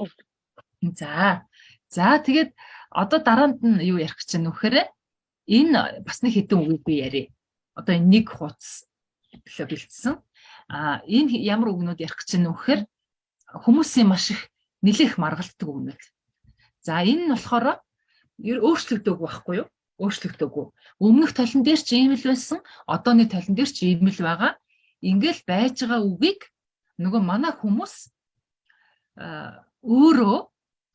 За. За тэгээд одоо дараанд нь юу ярих гэж байна вэхээр энэ бас нэг хэдэн үгийг би ярья. Одоо энэ нэг хуудас төлөө бэлдсэн. А энэ ямар үгнүүд ярих гэж байна вэхээр хүмүүсийн маш их нэлээх маргалддаг үгнүүд. За энэ нь болохоор өөрчлөгдөөгүй байхгүй юу? Өөрчлөгдөөгүй. Өмнөх талан дээр ч ийм л байсан, одооны талан дээр ч ийм л байгаа. Ингээл байж байгаа үгийг нөгөө манай хүмүүс өөрөө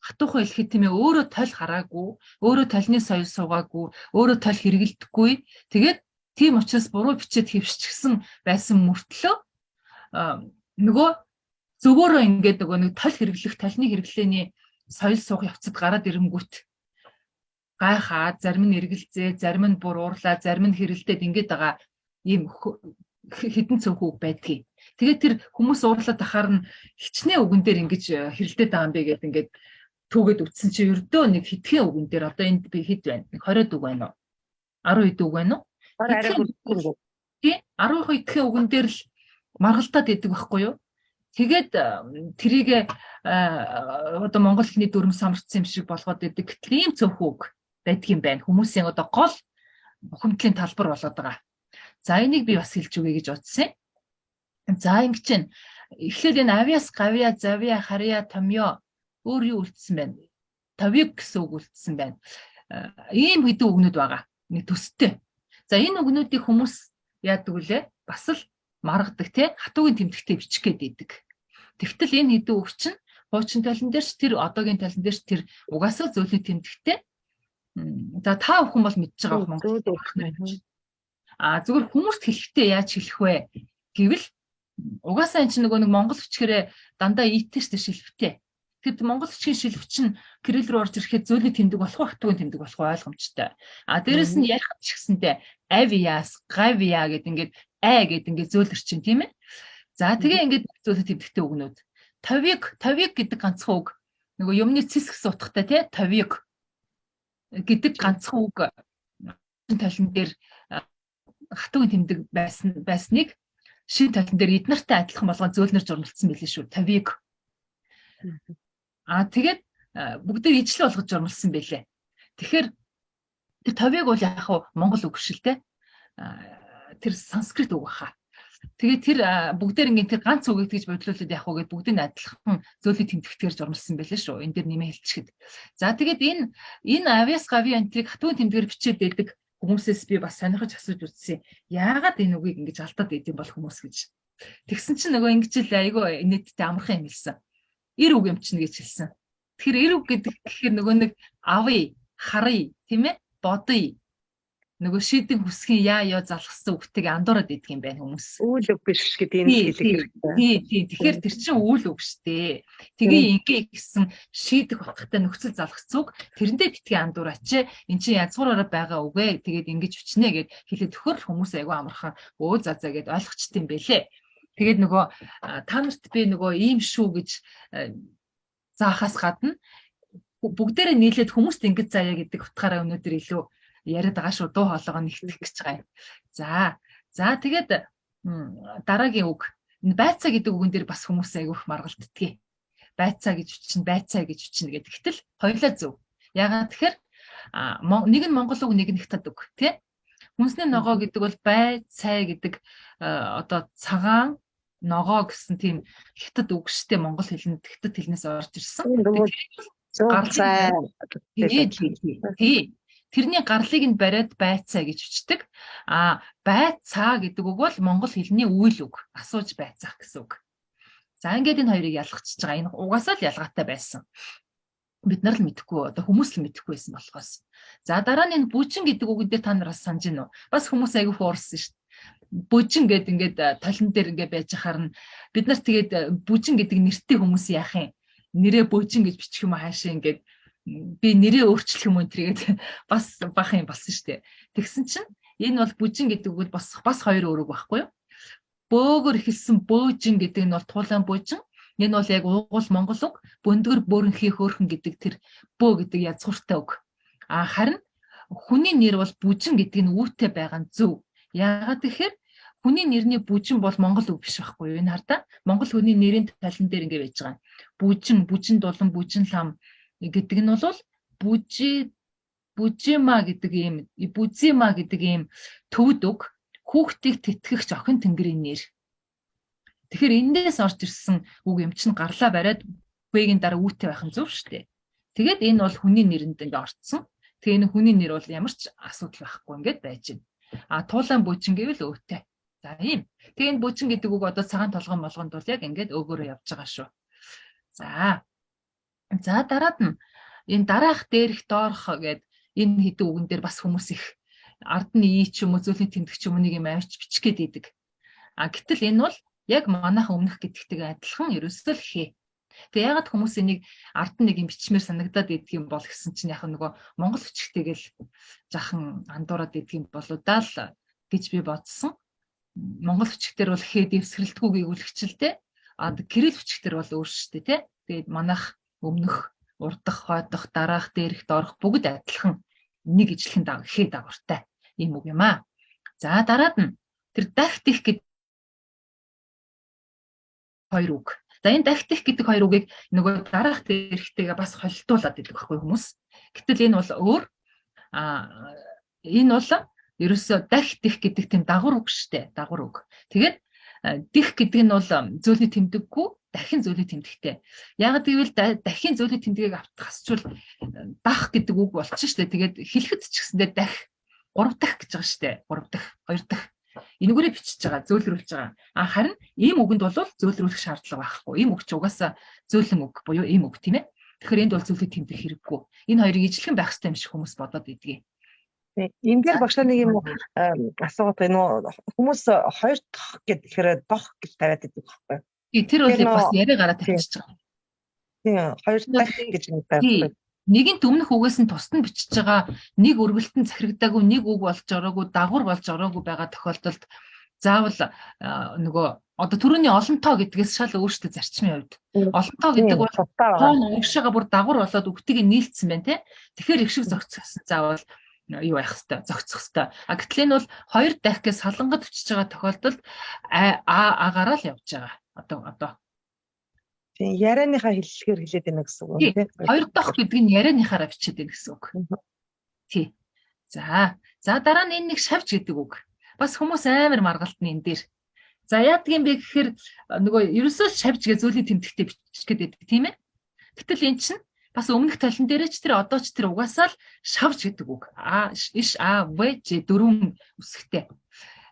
хатуухан хэлэхэд тийм ээ өөрөө тол хараагүй, өөрөө толны соёл суугаагүй, өөрөө тол хэрэгэлдэхгүй. Тэгээд тийм учраас буруу бичээд хэвшчихсэн байсан мөртлөө нөгөө зөвөөрөө ингээд нөгөө нэг тол хэрэглэх, толны хэрэглээний соёл суух явцад гараад ирэнгүүт гайхаа, зарим нь эргэлзээ, зарим нь бур уурлаа, зарим нь хэрэлдээд ингээд байгаа ийм хэдэн цөөхөн үг байдгийг. Тэгээд тэр хүмүүс уурлаад ахаар нь хичнээн үгэн дээр ингэж хэрэлдээд байгаа юм бэ гэдээ ингээд түүгээд үтсэн чи ердөө нэг хитгэн үгэн дээр одоо энд би хэд байна? Нэг 20 үг байна уу? 10 хэд үг байна уу? Арай хүрдэггүй. Тий 10 хэдхэн үгэн дээр л маргалдаад идэг байхгүй юу? Тэгээд тэрийг одоо монгол хэлний дүрм самарцсан юм шиг болгоод идэг. Гэтэл ийм цөөхөн үг байдгийн байна. Хүмүүсийн одоо гол бухимдлын талбар болоод байгаа. За энийг би бас хэлж өгье гэж бодсон. За ингэж чинь эхлээд энэ авиас, гавья, завья, харья, томьё өөр юу үлдсэн байна? Товиг гэсэн үг үлдсэн байна. Ийм хэдэн үгнүүд байгаа. Нэг төстэй. За энэ үгнүүдийг хүмүүс яадаг вүлээ? Бас л маргадаг тий хатуугийн тэмдэгтээ бичих гээд идэг. Тэгтэл энэ хэдэн үг чинь хуучин талан дээр ч тэр одоогийн талан дээр ч тэр угаасаа зөөлний тэмдэгтээ. За та бүхэн бол мэдж байгаа Монгол. А зүгээр хүмүүст хэлэхдээ яаж хэлэх вэ гэвэл угаасаа эн чинь нөгөө нэг монгол бичгээрээ дандаа ИТ шүү дээ шилбэтэй. Тэгэхэд монгол бичгийн шилбэ чинь кирилл рүү орж ирэхэд зөөлний тэмдэг болох уу, хатуугийн тэмдэг болох уу ойлгомжтой. А дээрэс нь ярих ч гэсэндээ авиас, гавья гэд ингээд а гэд ингээд зөөлөр чинь тийм ээ. За тэгээ ингээд зөөлний тэмдэгтэй үгнүүд. Товиг, товиг гэдэг ганцхан үг. Нөгөө юмны цэс гэсэн утгатай тий товиг гэдэг ганцхан үг талан дээр хатуугийн тэмдэг байсныг шин талан дээр эднэртэй адилхан болгон зөөлнөр журмалцсан байлээ шүү. Товиг. Аа тэгээд бүгдээр ижил болгож журмалсан байлээ. Тэгэхээр тэр товиг бол яг хав монгол үг биш л дээ. Тэр санскрит үг баха. Тэгээд тэр бүгдээр ингээд тэр ганц үгийг тэгж бодлуулад яг уу гэд бүгдийг адилхан зөөлний тэмдэгтгээр журмалсан байлээ шүү. Энэ дээр нэмээ хэлчихэд. За тэгээд энэ авиас гавья энтрийг хатуугийн тэмдгээр бичээд байдаг хүмүүсээс би бас сонирхож асууж үзсэн. Яагаад энэ үгийг ингэж алдаад идэм бол хүмүүс гэж. Тэгсэн чинь нөгөө ингэж л айгүй нийтдээ амархан юм хэлсэн. Эр үг юм чинь гэж хэлсэн. Тэгэхээр эр үг гэдэг гэхээр нөгөө нэг авъя, харъя, тийм ээ? Бодъё. Нөгөө шийдэн хүсгийн яа ёо залгасан үгтэйг андуураад идэх юм байна хүмүүс. Үйл үг биш гэдгийг хэлэх хэрэгтэй. Тий, тий. Тэгэхээр тэр чинь үйл үг шүү дээ. Тэгээ ингээ гэсэн шийдэх утгатай нөхцөл залгацсан үг тэрэндээ битгий андуураач. Эн чинь язгуураараа байгаа үг ээ. Тэгээд ингэж бичнэ гэд хэлээд төхөр хүмүүс айгүй амархан өө за за гэд ойлгочт юм бэлээ. Тэгээд нөгөө та нарт би нөгөө ийм шүү гэж заахаас гадна бүгдээрээ нийлээд хүмүүст ингэж заяа гэдэг утгаараа өнөөдөр илүү яриад байгаа шүү. Дуу хоолойгоо нэгтгэх гэж байгаа юм. За. За тэгээд дараагийн үг. Энэ байцаа гэдэг үгэн дээр бас хүмүүс айгүйх маргалддгийг. Байцаа гэж бичнэ, байцаа гэж бичнэ гэдэг. Гэтэл хоёулаа зөв. Яагаад тэгэхээр нэг нь монгол үг, нэг нь хятад үг, тий? Хүнсний ногоо гэдэг бол бай, цай гэдэг одоо цагаан ногоо гэсэн тийм хятад үг штэ монгол хэлэнд хятад хэлнээс орж ирсэн. Цай. Тий. Тэрний гарлыг нь бариад байцаа гэж бичдэг. А байцаа гэдэг үг бол монгол хэлний үйл үг. Асууж байцаах гэсэн үг. За ингээд энэ хоёрыг ялгчихж байгаа. Энэ угаасаа л ялгаатай байсан. Бид нар л мэдэхгүй, одоо хүмүүс л мэдэхгүй байсан болохоос. За, дараа нь энэ бүжин гэдэг үгэн дээр та нар бас санаж байна уу? Бас хүмүүс айгүй хуурсан шүү дээ. Бүжин гэд ингээд толон дээр ингээд байж хахаар нь бид нар тэгээд бүжин гэдэг нэртэй хүмүүс яах юм? Нэрээ бүжин гэж бичих юм уу, хаашаа ингээд би нэрээ өөрчлөх юм уу тэргээд бас бах юм болсон шүү дээ. Тэгсэн чинь энэ бол бүжин гэдэг үг бас хоёр өөр үг байхгүй юу? Бөөгөр эхэлсэн бөөжин гэдэг нь бол туулаан бөөжин. Энэ бол яг уугуул монгол үг, бөндгөр бөөрөнхий хөөрхөн гэдэг тэр бөө гэдэг язгууртай үг. А харин хүний нэр бол бүжин гэдэг нь үүтэй байгаа нь зөв. Яагаад гэхээр хүний нэрний бүжин бол монгол үг биш байхгүй юу? Энэ хардаа монгол хүний нэрийн талан дээр ингэ байж байгаа. Бүжин, бүжин дулан, бүжин лам гэдэг нь бол бүжи, бүжима гэдэг ийм, бүзима гэдэг ийм төвд үг, хүүхдийг тэтгэгч охин тэнгэрийн нэр. Тэгэхээр эндээс орж ирсэн үг юм чинь гарлаа бариад бэгийн дараа үүтэй байх нь зөв шүү дээ. Тэгээд энэ бол хүний нэрэнд ингээ орцсон. Тэгээ энэ хүний нэр бол ямар ч асуудал байхгүй ингээд байж байна. А туулаан бүжин гэвэл өөтэй. За, ийм. Тэгээ энэ бүжин гэдэг үг одоо цагаан толгой молгонд бол яг ингээд өөгөөрөө явж байгаа шүү. За. За, дараад нь энэ дараах, дээрх, доорх гээд энэ хэдэн үгэн дээр бас хүмүүс их ард нь и ч юм уу, зөөлний тэмдэг ч юм уу нэг юм авч бичих гээд идэг. А гэтэл энэ бол яг манайхан өмнөх гэдэгтэйгээ адилхан ерөөсөө л хээ. Тэгээ ягаад хүмүүс энийг ард нь нэг юм бичмээр санагдаад идэх юм бол гэсэн чинь яг нөгөө монгол хүчтэйгэл жахан андуураад идэх юм болоо даа л гэж би бодсон. Монгол хүчгээр бол хээ дэвсгэрэлтгүй гүйгүүлэгчл дээ. А кирилл хүчгээр бол өөр шүү дээ, тий. Тэгээд манайх өмнөх, урдах, хойдох, дараах, дээрх, доорх бүгд адилхан нэг ижлэхэн хээ дагавартай ийм үг юм аа. За, дараад нь тэр дахь дих гэдэг хоёр үг. За, энэ дахь дих гэдэг хоёр үгийг нөгөө дараах дээрхтэйгээ бас холилдуулад идэг байхгүй хүмүүс. Гэтэл энэ бол өөр, энэ бол ерөөсөө дахь дих гэдэг тийм дагавар үг штэ, дагавар үг. Тэгээд дих гэдэг нь бол зөөлний тэмдэггүй, дахин зөөлний тэмдэгтэй. Яг гэвэл дахин зөөлний тэмдгийг автгасчвал дах гэдэг үг болчих штэ. Тэгээд хэлэхэд ч гэсэндээ дах, гурав дахь гэж байгаа штэ. Гурав дахь, хоёр дахь. Энэгээрээ бичиж байгаа, зөөлрүүлж байгаа. А харин ийм үгэнд бол зөөлрүүлэх шаардлага байхгүй. Ийм үг чи угаасаа зөөлөн үг буюу ийм үг, тийм ээ. Тэгэхээр энд бол зөөлний тэмдэг хэрэггүй. Энэ хоёрыг ижлэхэн байх хэрэгтэй юм шиг хүмүүс бодоод идэгий. Энэ дээр багшаа нэг юм асуугаад байна уу? Хүмүүс хоёр дахь гэхээр дох гэж тавиад идэг байхгүй. Тий, тэр бол бас яриа гараа тавьчихж байгаа. Тийм, хоёр дахь гэж нэг тавиад. Нэгэнт өмнөх үгээс нь тусад нь бичиж байгаа, нэг өргөлтөн захирагдаагүй, нэг үг болж ороогүй, дагавар болж ороогүй байгаа тохиолдолд заавал нөгөө одоо түрүүний олонтоо гэдгээс шал өөртөө зарчмын хувьд. Олонтоо гэдэг бол тоон угшаага бүр дагавар болоод үгтэйгээ нийлцсэн байна, те. Тэгэхээр их шиг зохицсон заавал юу байх хэвээр, зохицох хэвээр. А гэтэл энэ бол хоёр дахь гэж салангад өчөж байгаа тохиолдолд а агаараа л явж байгаа. Одоо Тийм, ярианыхаа хэллэгээр хэлээд байна гэсэн үг тийм. Хоёр дахь гэдэг нь ярианыхаараа бичээд байна гэсэн үг. Тий. За. За, дараа нь энэ нэг шавж гэдэг үг. Бас хүмүүс амар маргалтны энэ дээр. За, яадаг юм бэ гэхээр нөгөө ерөөсөө шавж гэж зөөлний тэмдэгтээ бичих гээд байдаг, тийм ээ. Гэтэл эн чинь бас өмнөх талан дээрээ ч тэр, одоо ч тэр угаасаа л шавж гэдэг үг. А иш а в ж дөрвөн үсгтэй.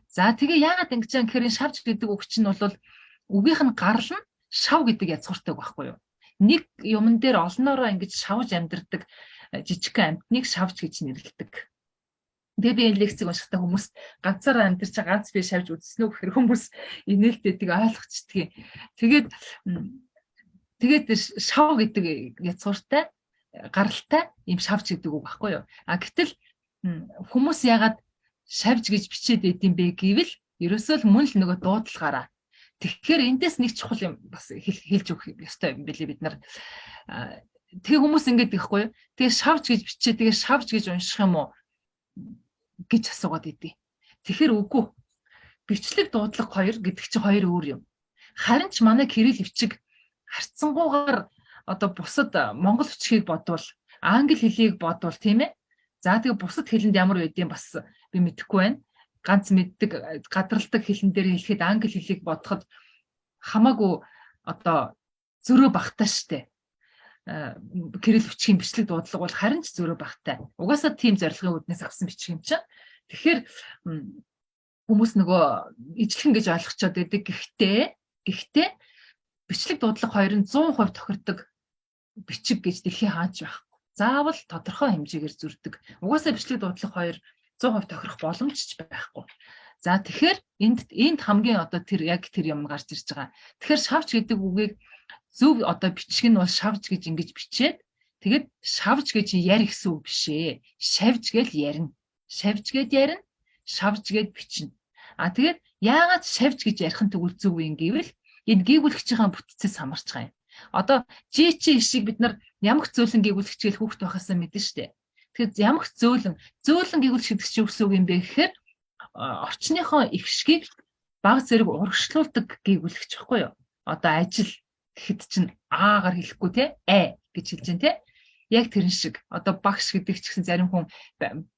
За, тэгээ яагаад ингэж юм гэхээр энэ шавж гэдэг үг чинь бол үгийнх нь гарал нь шав гэдэг язгууртай байхгүй юу? Нэг юмн дээр олноороо ингэж шавж амьдардаг жижигхэн амьтныг шавж гэж нэрлэдэг. Тэгээ би энэ лекцийг уншихдаа хүмүүс ганцаараа амьдарч байгаа, ганц би шавж үзсэн үү гэхээр хүмүүс инээлтэйдэг, ойлгочдгийг. Тэгээд шав гэдэг язгууртай гаралтай ийм шавж гэдэг үг байхгүй юу? А гэтэл хүмүүс ягаад шавж гэж бичээд идэм бэ гэвэл ерөөсөө л мөн л нөгөө дуудлагаараа. Тэгэхээр эндээс нэг чухал юм бас хэлж өгөх ёстой юм билээ бид нар. Тэгээ хүмүүс ингэж гэхгүй юу? Тэгээ шавж гэж бичээ, тэгээ шавж гэж унших юм уу гэж асуугаад идэв. Тэгэхээр үгүй. Бичлэг дуудлага хоёр гэдэг чинь хоёр өөр юм. Харин ч манай кирилл бичиг харьцангуйгаар одоо бусад монгол бичгийг бодвол, англи хэлийг бодвол, тийм ээ. За, тэгээ бусад хэлэнд ямар байдгийг бас би мэдэхгүй байна. Ганц мэддэг гадралдаг хэлэн дээр хэлэхэд англи хэлийг бодоход хамаагүй одоо зөрөө багтаа штэ. Кирилл бичгийн бичлэг дуудлага бол харин ч зөрөө багтай. Угаасаа тийм зорилгын үүднээс авсан бичиг юм чинь. Тэгэхээр хүмүүс нөгөө ижлэхэн гэж ойлгочоод байдаг. Гэхдээ бичлэг дуудлага хоёр нь 100% тохирдог. бичиг гэж дэлхийн хаач байхгүй. Заавал тодорхой хэмжээгээр зөрдөг. Угаасаа бичлэг дуудлага хоёр 100% тохирох боломж ч байхгүй. За, тэгэхээр энд хамгийн одоо тэр яг тэр юм гарч ирж байгаа. Тэгэхээр шавж гэдэг үгийг зөв одоо бичих нь бол шавж гэж ингэж бичээд, тэгээд шавж гэж ярь гэсэн үг биш ээ. Шавж гэж ярина. Шавж гэд ярина, шавж гэд бичнэ. А тэгээд яагаад шавж гэж ярих нь тэгвэл зөв юм гэвэл энэ гийгүүлэгчийн бүтцээс хамаарч байгаа юм. Одоо жи чи ишийг бид нар ямагт зөөлөн гийгүүлэгч гэж хүүхд байхасаа мэднэ штэ. Тэгэхээр ямагт зөөлөн зөөлөн гийгүүлэгч гэдэг чинь юу гэсэн үг юм бэ гэхээр орчныхоо эгшгийг баг зэрэг урагшлуулдаг гийгүүлэгч байхгүй юу? Одоо ажил гэхэд чинь аагаар хэлэхгүй те, э гэж хэлж байна те. Яг тэрэн шиг одоо багш гэдэг ч гэсэн зарим хүн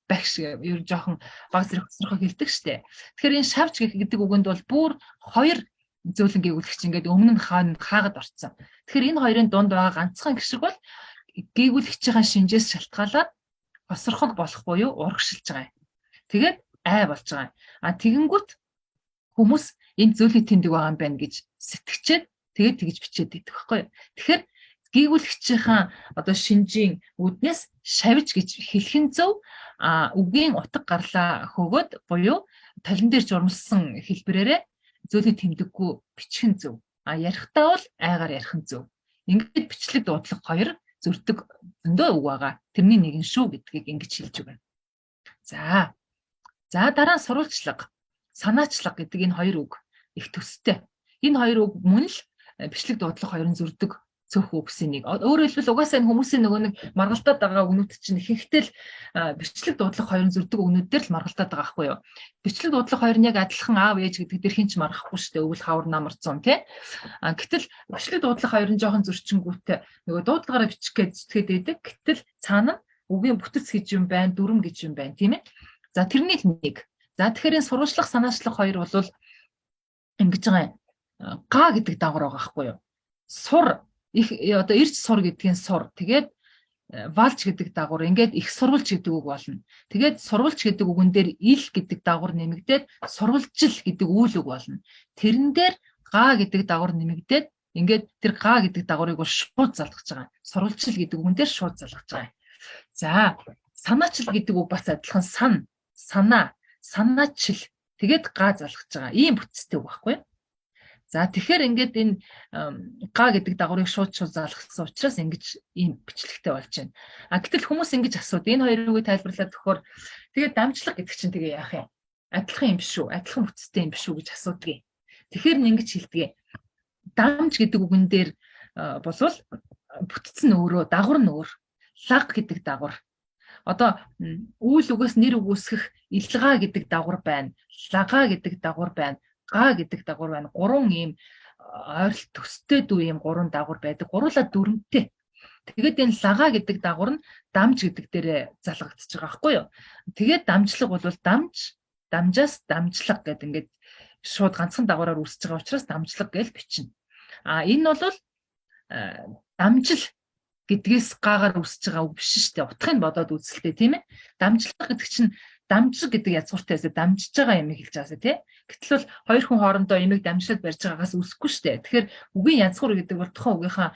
багш ер нь жоохон баг зэрэг хоцрохоо хэлдэг штэ. Тэгэхээр энэ шавж гэдэг үгэнд бол бүр хоёр зөөлөн гийгүүлэгч ингээд өмнө нь хаагад орцсон. Тэгэхээр энэ хоёрын дунд байгаа ганцхан гишг бол гийгүүлэгчийн шинжээс шалтгаалаад хосрохог болох буюу урагшилж байгаа юм. Тэгээд ай болж байгаа юм. А тэгэнгүүт хүмүүс энэ зөөлний тэмдэг байгаа юм байна гэж сэтгэчээд, тэгээд тэгж бичээд идэх байхгүй юу. Тэгэхээр гийгүүлэгчийн одоо шинжийн үүднээс шавж гэж хэлэх нь зөв, а үгийн утга гарлаа хөөгөөд буюу толон дээр журмалсан хэлбэрээрээ зөөлний тэмдэггүй бичих нь зөв. А ярихдаа бол айгаар ярих нь зөв. Ингээд бичлэг дуудлага хоёр зөрдөг зөндөө үг байгаа. Тэрний нэг нь шүү гэдгийг ингэж хэлж өгнө. За. За, дараа нь сурвалжлага, санаачлага гэдэг энэ хоёр үг их төстэй. Энэ хоёр үг мөн л бичлэг дуудлага хоёр нь зөрдөг цөөх үгсийн нэг. Өөрөөр хэлбэл, угаасаа энэ хүмүүсийн нөгөө нэг маргалдаад байгаа үгнүүд чинь ихэнхдээ л бичлэг дуудлага хоёр нь зөрдөг үгнүүд дээр л маргалдаад байгаа байхгүй юу? Бичлэг дуудлага хоёр нь яг адилхан аав ээж гэдэг дээр хинч маргахгүй шүү дээ. Өвөл хавар намар зун тий. А гэтэл бичлэг дуудлага хоёр нь жоохон зөрчингүүтээ нөгөө дуудлагаараа бичих гэж зүтгээд байдаг. Гэтэл цаана нь үгийн бүтэц гэж юм байна, дүрм гэж юм байна, тийм ээ. За, тэрний л нэг. За, тэгэхээр энэ сурвалжлах, санаачлах хоёр бол ингэж байгаа юм. Га гэдэг дагавар байгаа байхгүй юу? Сур их одоо ирж сур гэдгийн сур, тэгээд валж гэдэг дагавар, ингээд их сурвалж гэдэг үг болно. Тэгээд сурвалж гэдэг үгэн дээр ил гэдэг дагавар нэмэгдээд сурвалжил гэдэг үйл үг болно. Тэрэн дээр га гэдэг дагавар нэмэгдээд, ингээд тэр га гэдэг дагаврыг бол шууд залгаж байгаа. Сурвалжил гэдэг үгэн дээр шууд залгаж байгаа. За, санаачил гэдэг үг бас адилхан сан, санаа, санаачил, тэгээд га залгаж байгаа. Ийм бүтцтэй үг байхгүй юу? За, тэгэхээр ингээд энэ га гэдэг дагаврыг шууд шууд залгасан учраас ингэж ийм бичлэгтэй болж байна. А гэтэл хүмүүс ингэж асуудаг. Энэ хоёр үгийг тайлбарлаад өгөхөөр тэгээд дамжлага гэдэг чинь тэгээ яах юм? Адилхан юм биш үү? Адилхан бүтцтэй юм биш үү гэж асуудаг. Тэгэхээр нь ингэж хэлдэг. Дамж гэдэг үгэн дээр болвол бүтц нь өөрөө, дагавар нь өөр. Лаг гэдэг дагавар. Одоо үйл үгээс нэр үг үүсгэх илгаа гэдэг дагавар байна. Лагаа гэдэг дагавар байна, га гэдэг дагавар байна. Гурван ийм ойролт төстэй дүү ийм гурван дагавар байдаг. Гуруула дөрөнтэй. Тэгээд энэ лагаа гэдэг дагавар нь дамж гэдэг дээр залгагдчихж байгаа байхгүй юу? Тэгээд дамжлага бол дамж, дамжаас дамжлага гэдэг ингээд шууд ганцхан дагавраар үүсэж байгаа учраас дамжлага гэж бичнэ. А энэ бол дамжил гэдгээс гаагаар үүсэж байгаа үг биш шүү дээ. Утгыг бодоод үзэлтэй, тийм ээ. Дамжлага гэдэг чинь дамжиг гэдэг язгууртай байсаа дамжиж байгаа юм хэлж байгаасаа, тий. Гэтэл бол хоёр хүн хоорондоо ямиг дамжлаад барьж байгаагаас үүсэхгүй шүү дээ. Тэгэхээр үгийн язгуур гэдэг бол тухайн үгийнхаа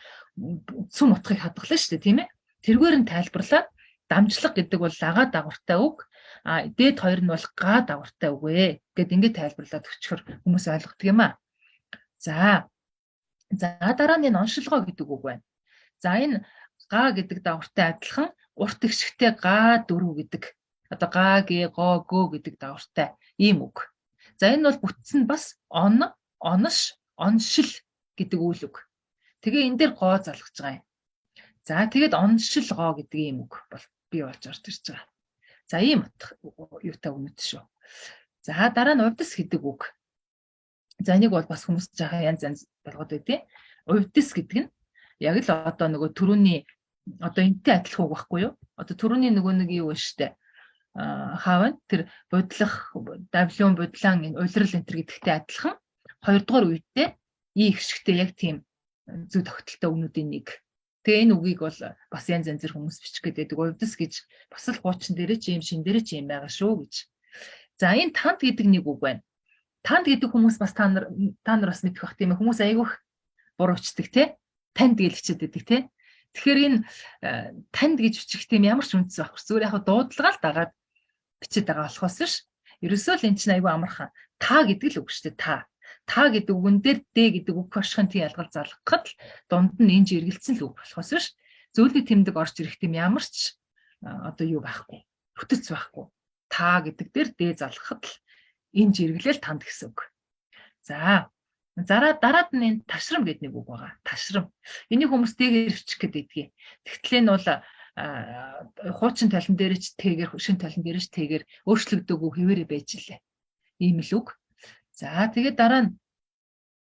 цөм утгыг хадгална шүү дээ, тийм ээ. Тэргээр нь тайлбарлаад дамжлага гэдэг бол лагаа дагавартай үг. А дээд хоёр нь бол га дагавартай үг ээ. Гэт ингээд тайлбарлаад өчгөр хүмүүс ойлгодог юм аа. За. За, дараа нь энэ оншилгоо гэдэг үг байна. За, энэ га гэдэг дагавартай адилхан урт эгшигтэй га дөрөв гэдэг одоо га, гэ, го, гөө гэдэг дагавартай ийм үг. За, энэ бол бүтц нь бас он, онош, оншил гэдэг үйл үг. Тэгээ энэ дээр гоо залгаж байгаа юм. За, тэгээд оншил гоо гэдэг ийм үг бол бий болж орж ирж байгаа. За, ийм утга юутай үгнүүд шүү. За, дараа нь увдис гэдэг үг. За, энийг бол бас хүмүүс жаахан янз янз болгоод байдیں۔ Увдис гэдэг нь яг л одоо нөгөө түрүүний одоо энтэй адилхан үг байхгүй юу? Одоо түрүүний нөгөө нэг юу вэ штэ. Хаав тэр бодлох, давлиун, бодлан, энэ улирал энэ төр гэдэгтэй адилхан хоёрдугаар үедээ и их шигтэй яг тийм зүй тогтолтой үгнүүдийн нэг. Тэгээ энэ үгийг бол бас янз янзэр хүмүүс бичих гээд байдаг. Увдис гэж бас л хуучин дээрээ ч юм, шин дээрээ ч юм байгаа шүү гэж. За, энэ танд гэдэг нэг үг байна. Танд гэдэг хүмүүс бас та нар бас мэдэх бах, тийм ээ. Хүмүүс айгүйх буруучдаг, тий. Танд гэж хичээд байдаг, тий. Тэгэхээр энэ танд гэж бичих тийм ямар ч үндэс байхгүй. Зүгээр яг дуудлагаа л дагаад бичээд байгаа болохоос биш. Ерөөсөө л эн чинь айгүй амархан. Та гэдэг л үг шүү дээ. Та. Та гэдэг үгэн дээр Д гэдэг үг оршихын тийм ялгал залгахад л дунд нь энэ жиргэлцэн л үг болохоос биш. Зөөлний тэмдэг орж ирэх тийм ямар ч одоо юу байхгүй. Бүтэц байхгүй. Та гэдэг дээр Д залгахад л энэ жиргэлэл танд гэсэн үг. За зараа дараад нь энэ ташрам гэдэг нэг үг байгаа. Ташрам. Энийг хүмүүс Д-гээр бичих гэдэг байдгийг. Тэгтэл энэ бол хуучин талан дээр ч Т-гээр, шин талан дээр ч Т-гээр өөрчлөгдөөгүй хэвээрээ байж илээ. Ийм л үг. За тэгээд дараа нь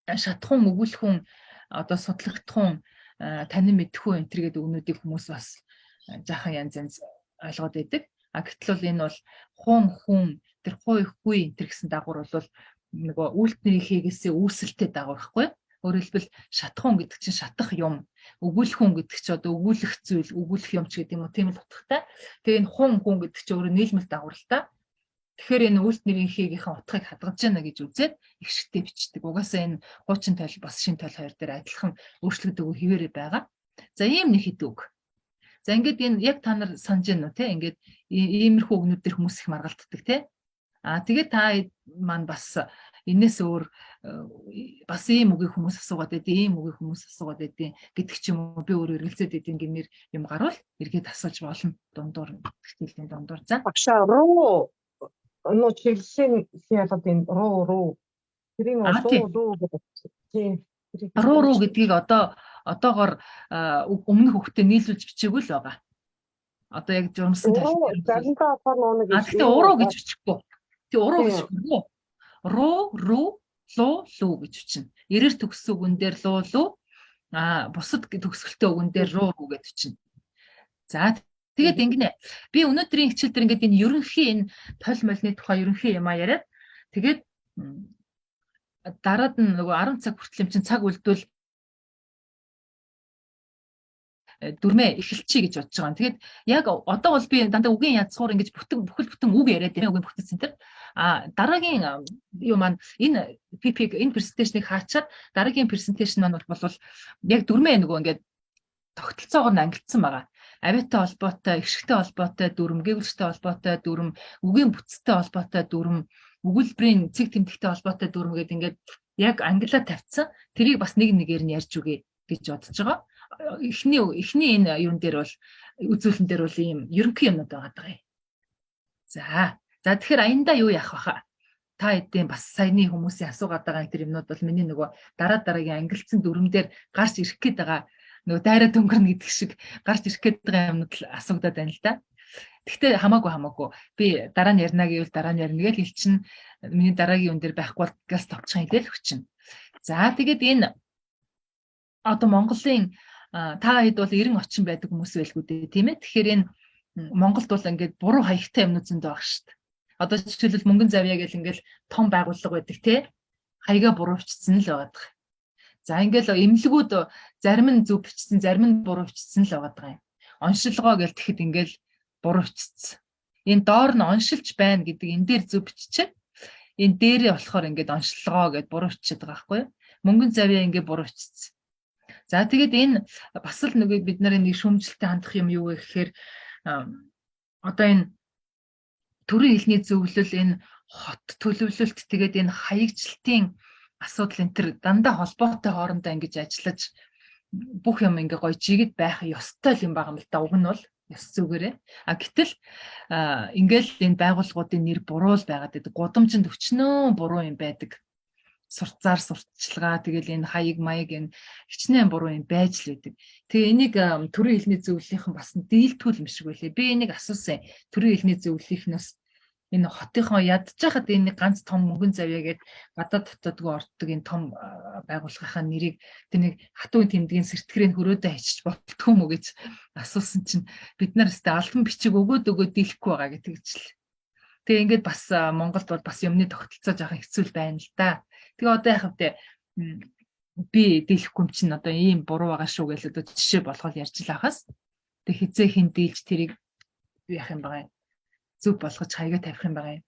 шатхуун, өгүүлэхүүн, одоо судлагдахуун, танин мэдхүү энэ төр гэдэг үгнүүдийг хүмүүс бас жаахан янз янз ойлгоод байдаг. А гэтэл бол энэ бол хуун, хүн, тэр хуй, хүй энэ төр гэсэн дагавар бол нөгөө үйлт нэрийн хийгээсээ үүсэлтэй дагавар байхгүй юу? Өөрөөр хэлбэл шатхуун гэдэг чинь шатах юм, өгүүлэхүүн гэдэг чинь одоо өгүүлэх зүйл, өгүүлэх юм ч гэдэг юм уу, тийм л утгатай. Тэгээ энэ хун, хүн гэдэг чинь өөрөө нийлмэл дагавар л та. Тэгэхээр энэ үйлт нэрийн хийгийнхэн утгыг хадгалж байна гэж үзээд их шигтэй бичдэг. Угаасаа энэ хуучин тойл бас шин тойл хоёр дээр адилхан өөрчлөгдөөгүй хэвээрээ байгаа. За ийм нэг хэд үг. За ингээд энэ яг та нар санаж байна уу те? Ингээд иймэрхүү үгнүүд дээр хүмүүс их маргалддаг те. Аа тэгээд та маань бас энэс өөр бас ийм үгийг хүмүүс асуугаад байдیں, ийм үгийг хүмүүс асуугаад байдیں гэдэг ч юм уу, би өөрөө эргэлзээд байдیں гэмээр юм гарвал эргээд асууж болно. Дундуур хичээлийн дундуур за. Багшаа, руу нөө чиглэлийн ялаад энэ руу руу тэрийг руу руу гэдэг. Тийм. Руу руу гэдгийг одоо одоогор өмнөх хөхтэй нийлүүлж бичээгүй л байгаа. Одоо яг журмсан тал. Заримдаа болохоор нэг. А гэхдээ уруу гэж бичихгүй. Тэг уруу гэж бичихгүй. Руу, руу, луу, лүү гэж бичнэ. Эрээр төгссөн үгэн дээр луу, лүү, а бусад төгсгөлтэй үгэн дээр руу, руу гэж бичнэ. За тэгээд ингэнэ. Би өнөөдрийн хичээл дээр ингээд энэ ерөнхий энэ тойл молны тухай ерөнхий юм а яриад тэгээд дараад нь нөгөө 10 цаг хүртэл юм чинь цаг үлдвэл дүрмээ эхэлчихье гэж бодож байгаа. Тэгээд яг одоо бол би дандаа үгийн язгуур ингэж бүтэн бүхэл бүтэн үг яриад байна, үгийн бүтэн центр. А дараагийн юу маань энэ PP энэ презентацийг хаачаад дараагийн презентаци маань бол яг дүрмээ нөгөө ингээд тогтолцоогоор нь ангилсан байгаа. Авиатай холбоотой, эгшигтэй холбоотой дүрм, гэвлэгчтэй холбоотой дүрм, үгийн бүтцтэй холбоотой дүрм, өгүүлбэрийн цэг тэмдэгтэй холбоотой дүрм гэдэг ингээд яг ангилаа тавьчихсан. Тэрийг бас нэг нэгээр нь ярьж өгье гэж бодож байгаа. Эхний энэ юун дээр бол үзүүлэн дээр бол ийм ерөнхий юмнууд байгаа даа. За. За тэгэхээр аянда юу яах вэ хаа? Та хэдийн бас саяны хүмүүсийн асуугаад байгаа тэр юмнууд бол миний нөгөө дараа дараагийн ангилцсан дүрм дээр гарч ирэх гээд байгаа нөгөө дайраа дөнгөрнө гэдэг шиг гарч ирэх гээд байгаа юмнууд л асуугдаад байна л да. Гэхдээ хамаагүй би дараа нь ярина гэвэл дараа нь ярина гэж хэлчин, миний дараагийн юм дээр байхгүй бол газ товчхон хэлээл хүчин. За тэгээд энэ одоо Монголын та хэд бол 90 очин байдаг хүмүүс байлгүй дээ, тийм ээ. Тэгэхээр энэ Монголд бол ингээд буруу хаягтай юмнууд зөндөө баг шүү дээ. Одоо жишээлбэл мөнгөн завья гэл ингээл том байгууллага байдаг тий. Хаягаа буруу бичсэн л байгаа. За ингээл эмнэлгүүд зарим нь зөв бичсэн, зарим нь буруу бичсэн л байгаа юм. Оншилгоо гэл тэгэхэд ингээл буруу бичсэн. Энэ доор нь оншилж байна гэдэг энэ дээр зөв биччихэ. Энэ дээрээ болохоор ингээд оншилгоо гэд буруу бичээд байгаа байхгүй юу? Мөнгөн завья ингээд буруу бичсэн. За тэгээд энэ бас л нэг бид нарын нэг шүүмжлэлтэй хандах юм юу вэ гэхээр одоо энэ төрийн хэлний зөвлөл, энэ хот төлөвлөлт, тэгээд энэ хаягчлалтын асуудал энэ төр дандаа холбоотой хоорондоо ингэж ажиллаж бүх юм ингээ гоё жигэд байх ёстой юм байгаа юм л да, уг нь бол ёс зүгээрээ. А гэтэл ингээл энэ байгууллагуудын нэр буруу л байгаад байдаг. Гудамжинд өчнөө буруу юм байдаг. Сурцаар сурталчилгаа, тэгэл энэ хаяг маяг энэ хичнээн буруу юм байж л байдаг. Тэгээ энийг төрийн хэлний зөвлөлийнхэн бас дийлтгүүл юм шиг байлээ. Би энийг асуусан. Төрийн хэлний зөвлөлийнхнээс энэ хотынхоо ядчихад энэ ганц том мөнгөн завья гээд гадаад дотоодгүй ордог энэ том байгууллагынхаа нэрийг тэр нэг хатуу тэмдгийн сэртгэрийг хөрөөдөө хийчих болтгүй юм уу гэж асуусан чинь бид нар өстэй албан бичиг өгөөд өгөөд дийлэхгүй байгаа гэдэг чил. Тэгээ ингээд бас Монголд бол бас юмны тогтолцоо жоохон хэцүү л байна л да. Тэгээ одоо яхав те, би дийлэхгүй юм чинь одоо ийм буруу байгаа шүү гэж одоо жишээ болгоод ярьж л байхаас тэг хизээ хин дийлж тэрийг яах юм байгаа юм, зөв болгож хаягаа тавих юм байгаа юм.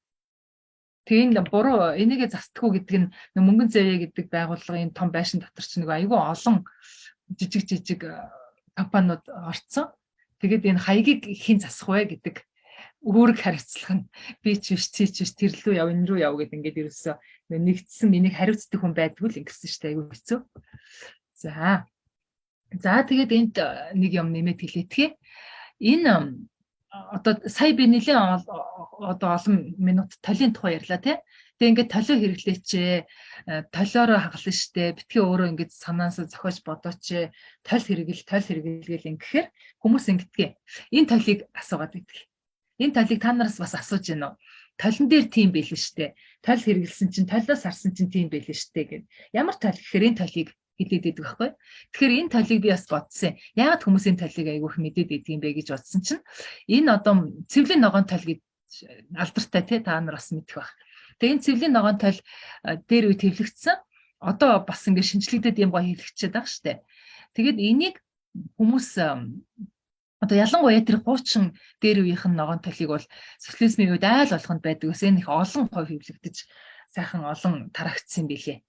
Тэгээ энэ буруу энийгээ застдаггүй гэдэг нь мөнгөн зэвэ гэдэг байгууллагын том байшин дотор ч нэг айгүй олон жижиг жижиг компаниуд орцсон. Тэгээд энэ хаягийг хэн засах вэ гэдэг үүрэг хариуцлага нь би ч биш, чи ч биш, тэр лүү яв, энэ рүү яв гэд ингээд ерөөсөө нэгдсэн энийг хариуцдаг хүн байдгүй л ингэсэн шүү дээ, айгүй хэцүү. За. За, тэгээд энд нэг юм нэмээд хэлээтгэе. Энэ одоо сая би нэлээд одоо олон минут толийн тухай ярьлаа, тий. Тэгээ ингээд толио хэрэглээч, толиороо хагална штэ. Битгий өөрөө ингээд санаасаа зохиож бодооч, толь хэрэгэл, толь хэрэгэл ингэхээр хүмүүс ингэдэг. Энэ толийг асуугаад байдаг. Энэ толийг та нараас бас асууж гэнэ үү? Толон дээр тийм байлээ штэ. Толь хэрэгэлсэн чинь, толиоос харсан чинь тийм байлээ штэ гэд. Ямар толь гэхээр энэ толийг хэлээд байдаг байхгүй. Тэгэхээр энэ толийг би бас бодсон. Яагаад хүмүүс энэ толийг айгүйх мэдээд байдаг юм бэ гэж бодсон чинь энэ одоо цэвлийн ногоон толь гэж алдартай, тий, та нар бас мэдэх байх. Тэгээ энэ цэвлийн ногоон толь дээр үе тэвлэгдсэн. Одоо бас ингээд шинжлэгдээд юм гоё хэвлэгчээд байгаа штэ. Тэгээд энийг хүмүүс одоо ялангуяа тэр хуучин дээр үеийнх нь ногоон толийг бол социализмын үед айл болгонд байдаг ус энэ их олон хувь хэвлэгдэж сайхан олон тарагцсан юм билээ.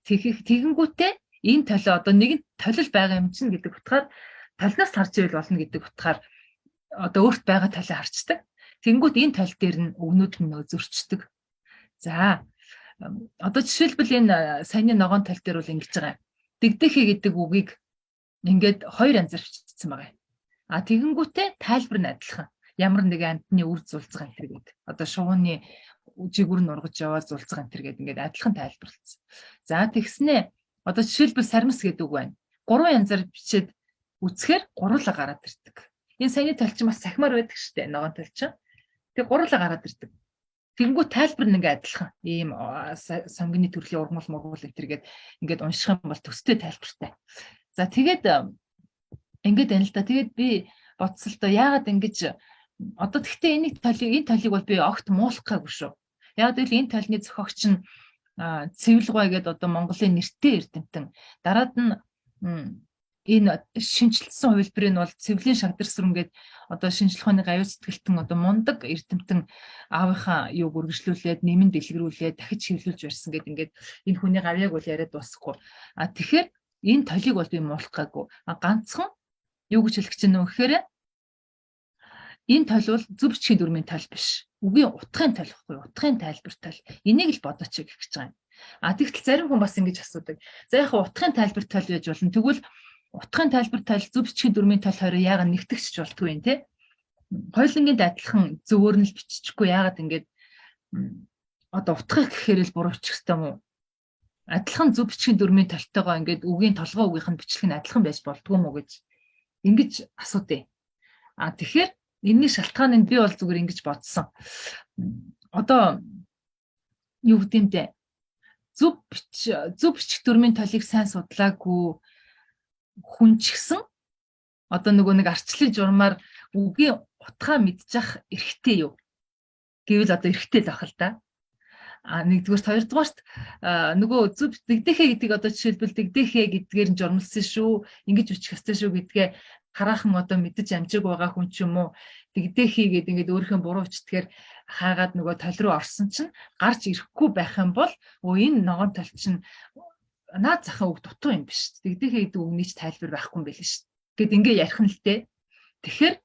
Тэгэнгүүтээ энэ толио одоо нэгэн толил байгаа юм чинь гэдэг утгаар, толноос харж ивэл болно гэдэг утгаар одоо өөрт байгаа толио харчдаг. Тэгэнгүүт энэ тол дээр нь өгнүүд нь нөө зөрчдөг. За, одоо жишээлбэл энэ саяны ногоон тол дээр бол ингэж байгаа юм. Дэгдэхэ гэдэг үгийг ингээд хоёр янзаар бичсэн байгаа юм. А тэгэнгүүтээ тайлбар нь адилхан. Ямар нэгэн амьтны үр зулцгаа энэ төр гэдэг. Одоо шувууны жигүүр нь ургаж яваа зулцгаа энэ төр гэдэг ингээд адилхан тайлбарласан. За, тэгснээ одоо жишээлбэл сармис гэдэг үг байна. Гурван янзаар бичээд үзэхээр гурлаа гараад ирдэг. Энэ саяны толчин бас сахимаар байдаг штэ, ногоон толчин. Тэгээ гурлаа гараад ирдэг. Тэгэнгүүт тайлбар нь ингээ адилхан. Ийм сонгоны төрлийн ургамал мургуул энэ төр гээд ингээд унших юм бол төстэй тайлбартай. За, тэгээд ингээд байна л да. Тэгээд би бодсон л доо, яагаад ингэж одоо тэгтээ энийг толийг энэ толийг бол би огт муулах гаагүй шүү. Яг гэвэл энэ толны зохиогч нь Цэвэлгой гэдэг одоо Монголын нэртэй эрдэмтэн. Дараад нь энэ шинэчилсэн хувилбарыг нь бол Цэвлийн шагдар сүрэн гээд одоо шинжлэх ухааны гаюу сэтгэлтэн одоо мундаг эрдэмтэн аавынхаа юуг үргэлжлүүлээд, нэмэн дэлгэрүүлээд дахиж хэвлүүлж барьсан гэдэг ингээд энэ хүний гавьяаг бол яриад дуусахгүй. А тэгэхээр энэ толийг бол би муулах гаагүй. А ганцхан юу гэж хэлэх гэж байна вэ гэхээр энэ тол бол зөв бичгийн дүрмийн тол биш. Үгийн утгын тол гэхгүй, утгын тайлбар тол. Энийг л бодооч гэх гэж байгаа юм. А тэгтэл зарим хүн бас ингэж асуудаг. За, яг утгын тайлбар тол байж болно. Тэгвэл утгын тайлбар тол, зөв бичгийн дүрмийн тол хоёроо яагаад нэгтгэж болтгүй юм те? Хоёулангийн адилхан зөвөөр нь л биччихгүй яагаад ингэж одоо утгыг гэхээр л буруу бичих хэвээр юм уу? Адилхан зөв бичгийн дүрмийн толтойгоо ингээд үгийн толгой үгийнх нь бичлэг нь адилхан байж болдгоо юм уу гэж ингэж асуудیں۔ А тэгэхээр энэний шалтгаан нь би бол зүгээр ингэж бодсон. Одоо юу гэдэг юм бэ? Зөв бичих дүрмийн толийг сайн судлаагүй хүн ч гэсэн одоо нөгөө нэг арчлын журмаар үгийн утгаа мэдчих эрхтэй юу? Гэвэл одоо эрхтэй л ах л да. А нэгдүгээрт, хоёрдугаарт нөгөө зөв дэгдэхэ гэдэг одоо жишээлбэл дэгдэхэ гэдгээр нь журмалсан шүү, ингэж бичих ёстой шүү гэдгээ хараахан одоо мэдэж амжааг байгаа хүн ч юм уу, дэгдэхэ гэдэг ингээд өөрийнхөө буруу бичдгээр хаагаад нөгөө тол руу орсон чинь гарч ирэхгүй байх юм бол өө энэ ногоон тол чинь наад захын үг дутуу юм биш. Дэгдэхэ гэдэг үгний ч тайлбар байхгүй юм байл шүү. Гэт ингээ ярих нь л дээ. Тэгэхээр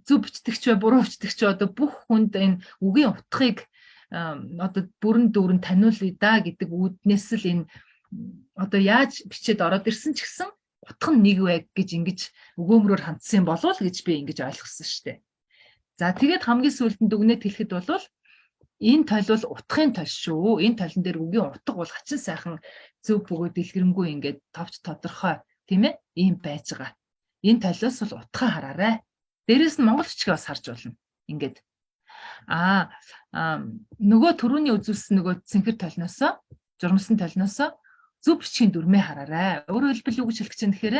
зөв бичдэгч бай, буруу бичдэгч одоо бүх хүнд энэ үгийн утгыг одоо бүрэн дүүрэн таниулъя да гэдэг үүднээс л энэ одоо яаж бичээд ороод ирсэн ч гэсэн утга нь нэг вэ гэж ингэж өгөөмрөөр хандсан болов уу гэж би ингэж ойлгосон шүү дээ. За, тэгээд хамгийн сүүлд нь дүгнээд хэлэхэд бол энэ тол бол утгын тол шүү. Энэ толон дээр үгийн утга бол хачин сайхан зөв бөгөөд дэлгэрэнгүй ингээд товч тодорхой, тийм ээ, ийм байж байгаа. Энэ толиос бол утгаа хараарай. Дээрээс нь монгол бичгээ бас харж болно. Ингээд нөгөө түрүүний үзүүлсэн нөгөө цэнхэр толноосоо, журмалсан толноосоо зөв бичгийн дүрмээ хараарай. Өөрөөр хэлбэл юу гэж хэлэх гэж байна гэхээр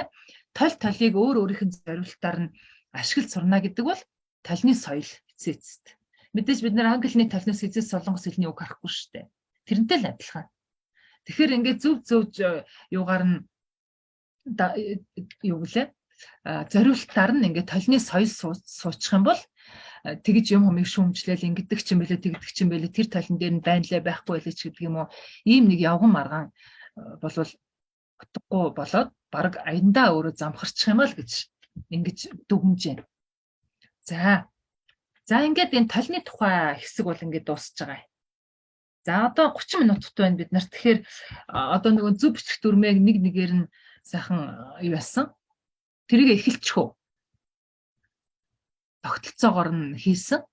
тол толийг өөр өөрийнх нь зориултаар нь ашиглаж сурна гэдэг бол толны соёл эцээ эцэст. Мэдээж бид нэр англи толноос хэзээ солонгос хэлний үг харахгүй шүү дээ. Тэрнтэй л адилхан. Тэгэхээр ингээд зөв зөв юугаар нь юу гэлээ зориултаар нь ингээд толны соёл суучих юм бол тэгж юм хумыг шүүмжлээл ингэдэг ч юм бэлээ, тэгдэг ч юм бэлээ, тэр толон дээр нь байна лээ, байхгүй байлээ ч гэдэг юм уу, ийм нэг явган маргаан болвол утгагүй болоод баг аяндаа өөрөө замхарчих юм ал гэж Ингэж дүгнэж байна. За. За, ингээд энэ толны тухай хэсэг бол ингээд дуусж байгаа юм. За, одоо 30 минут байна бид нарт. Тэгэхээр одоо нөгөө зөв бичих дүрмийг нэг нэгээр нь сайхан юу яасан. Тэрийг эхэлчих үү? Тогтолцоогоор нь хийсэн.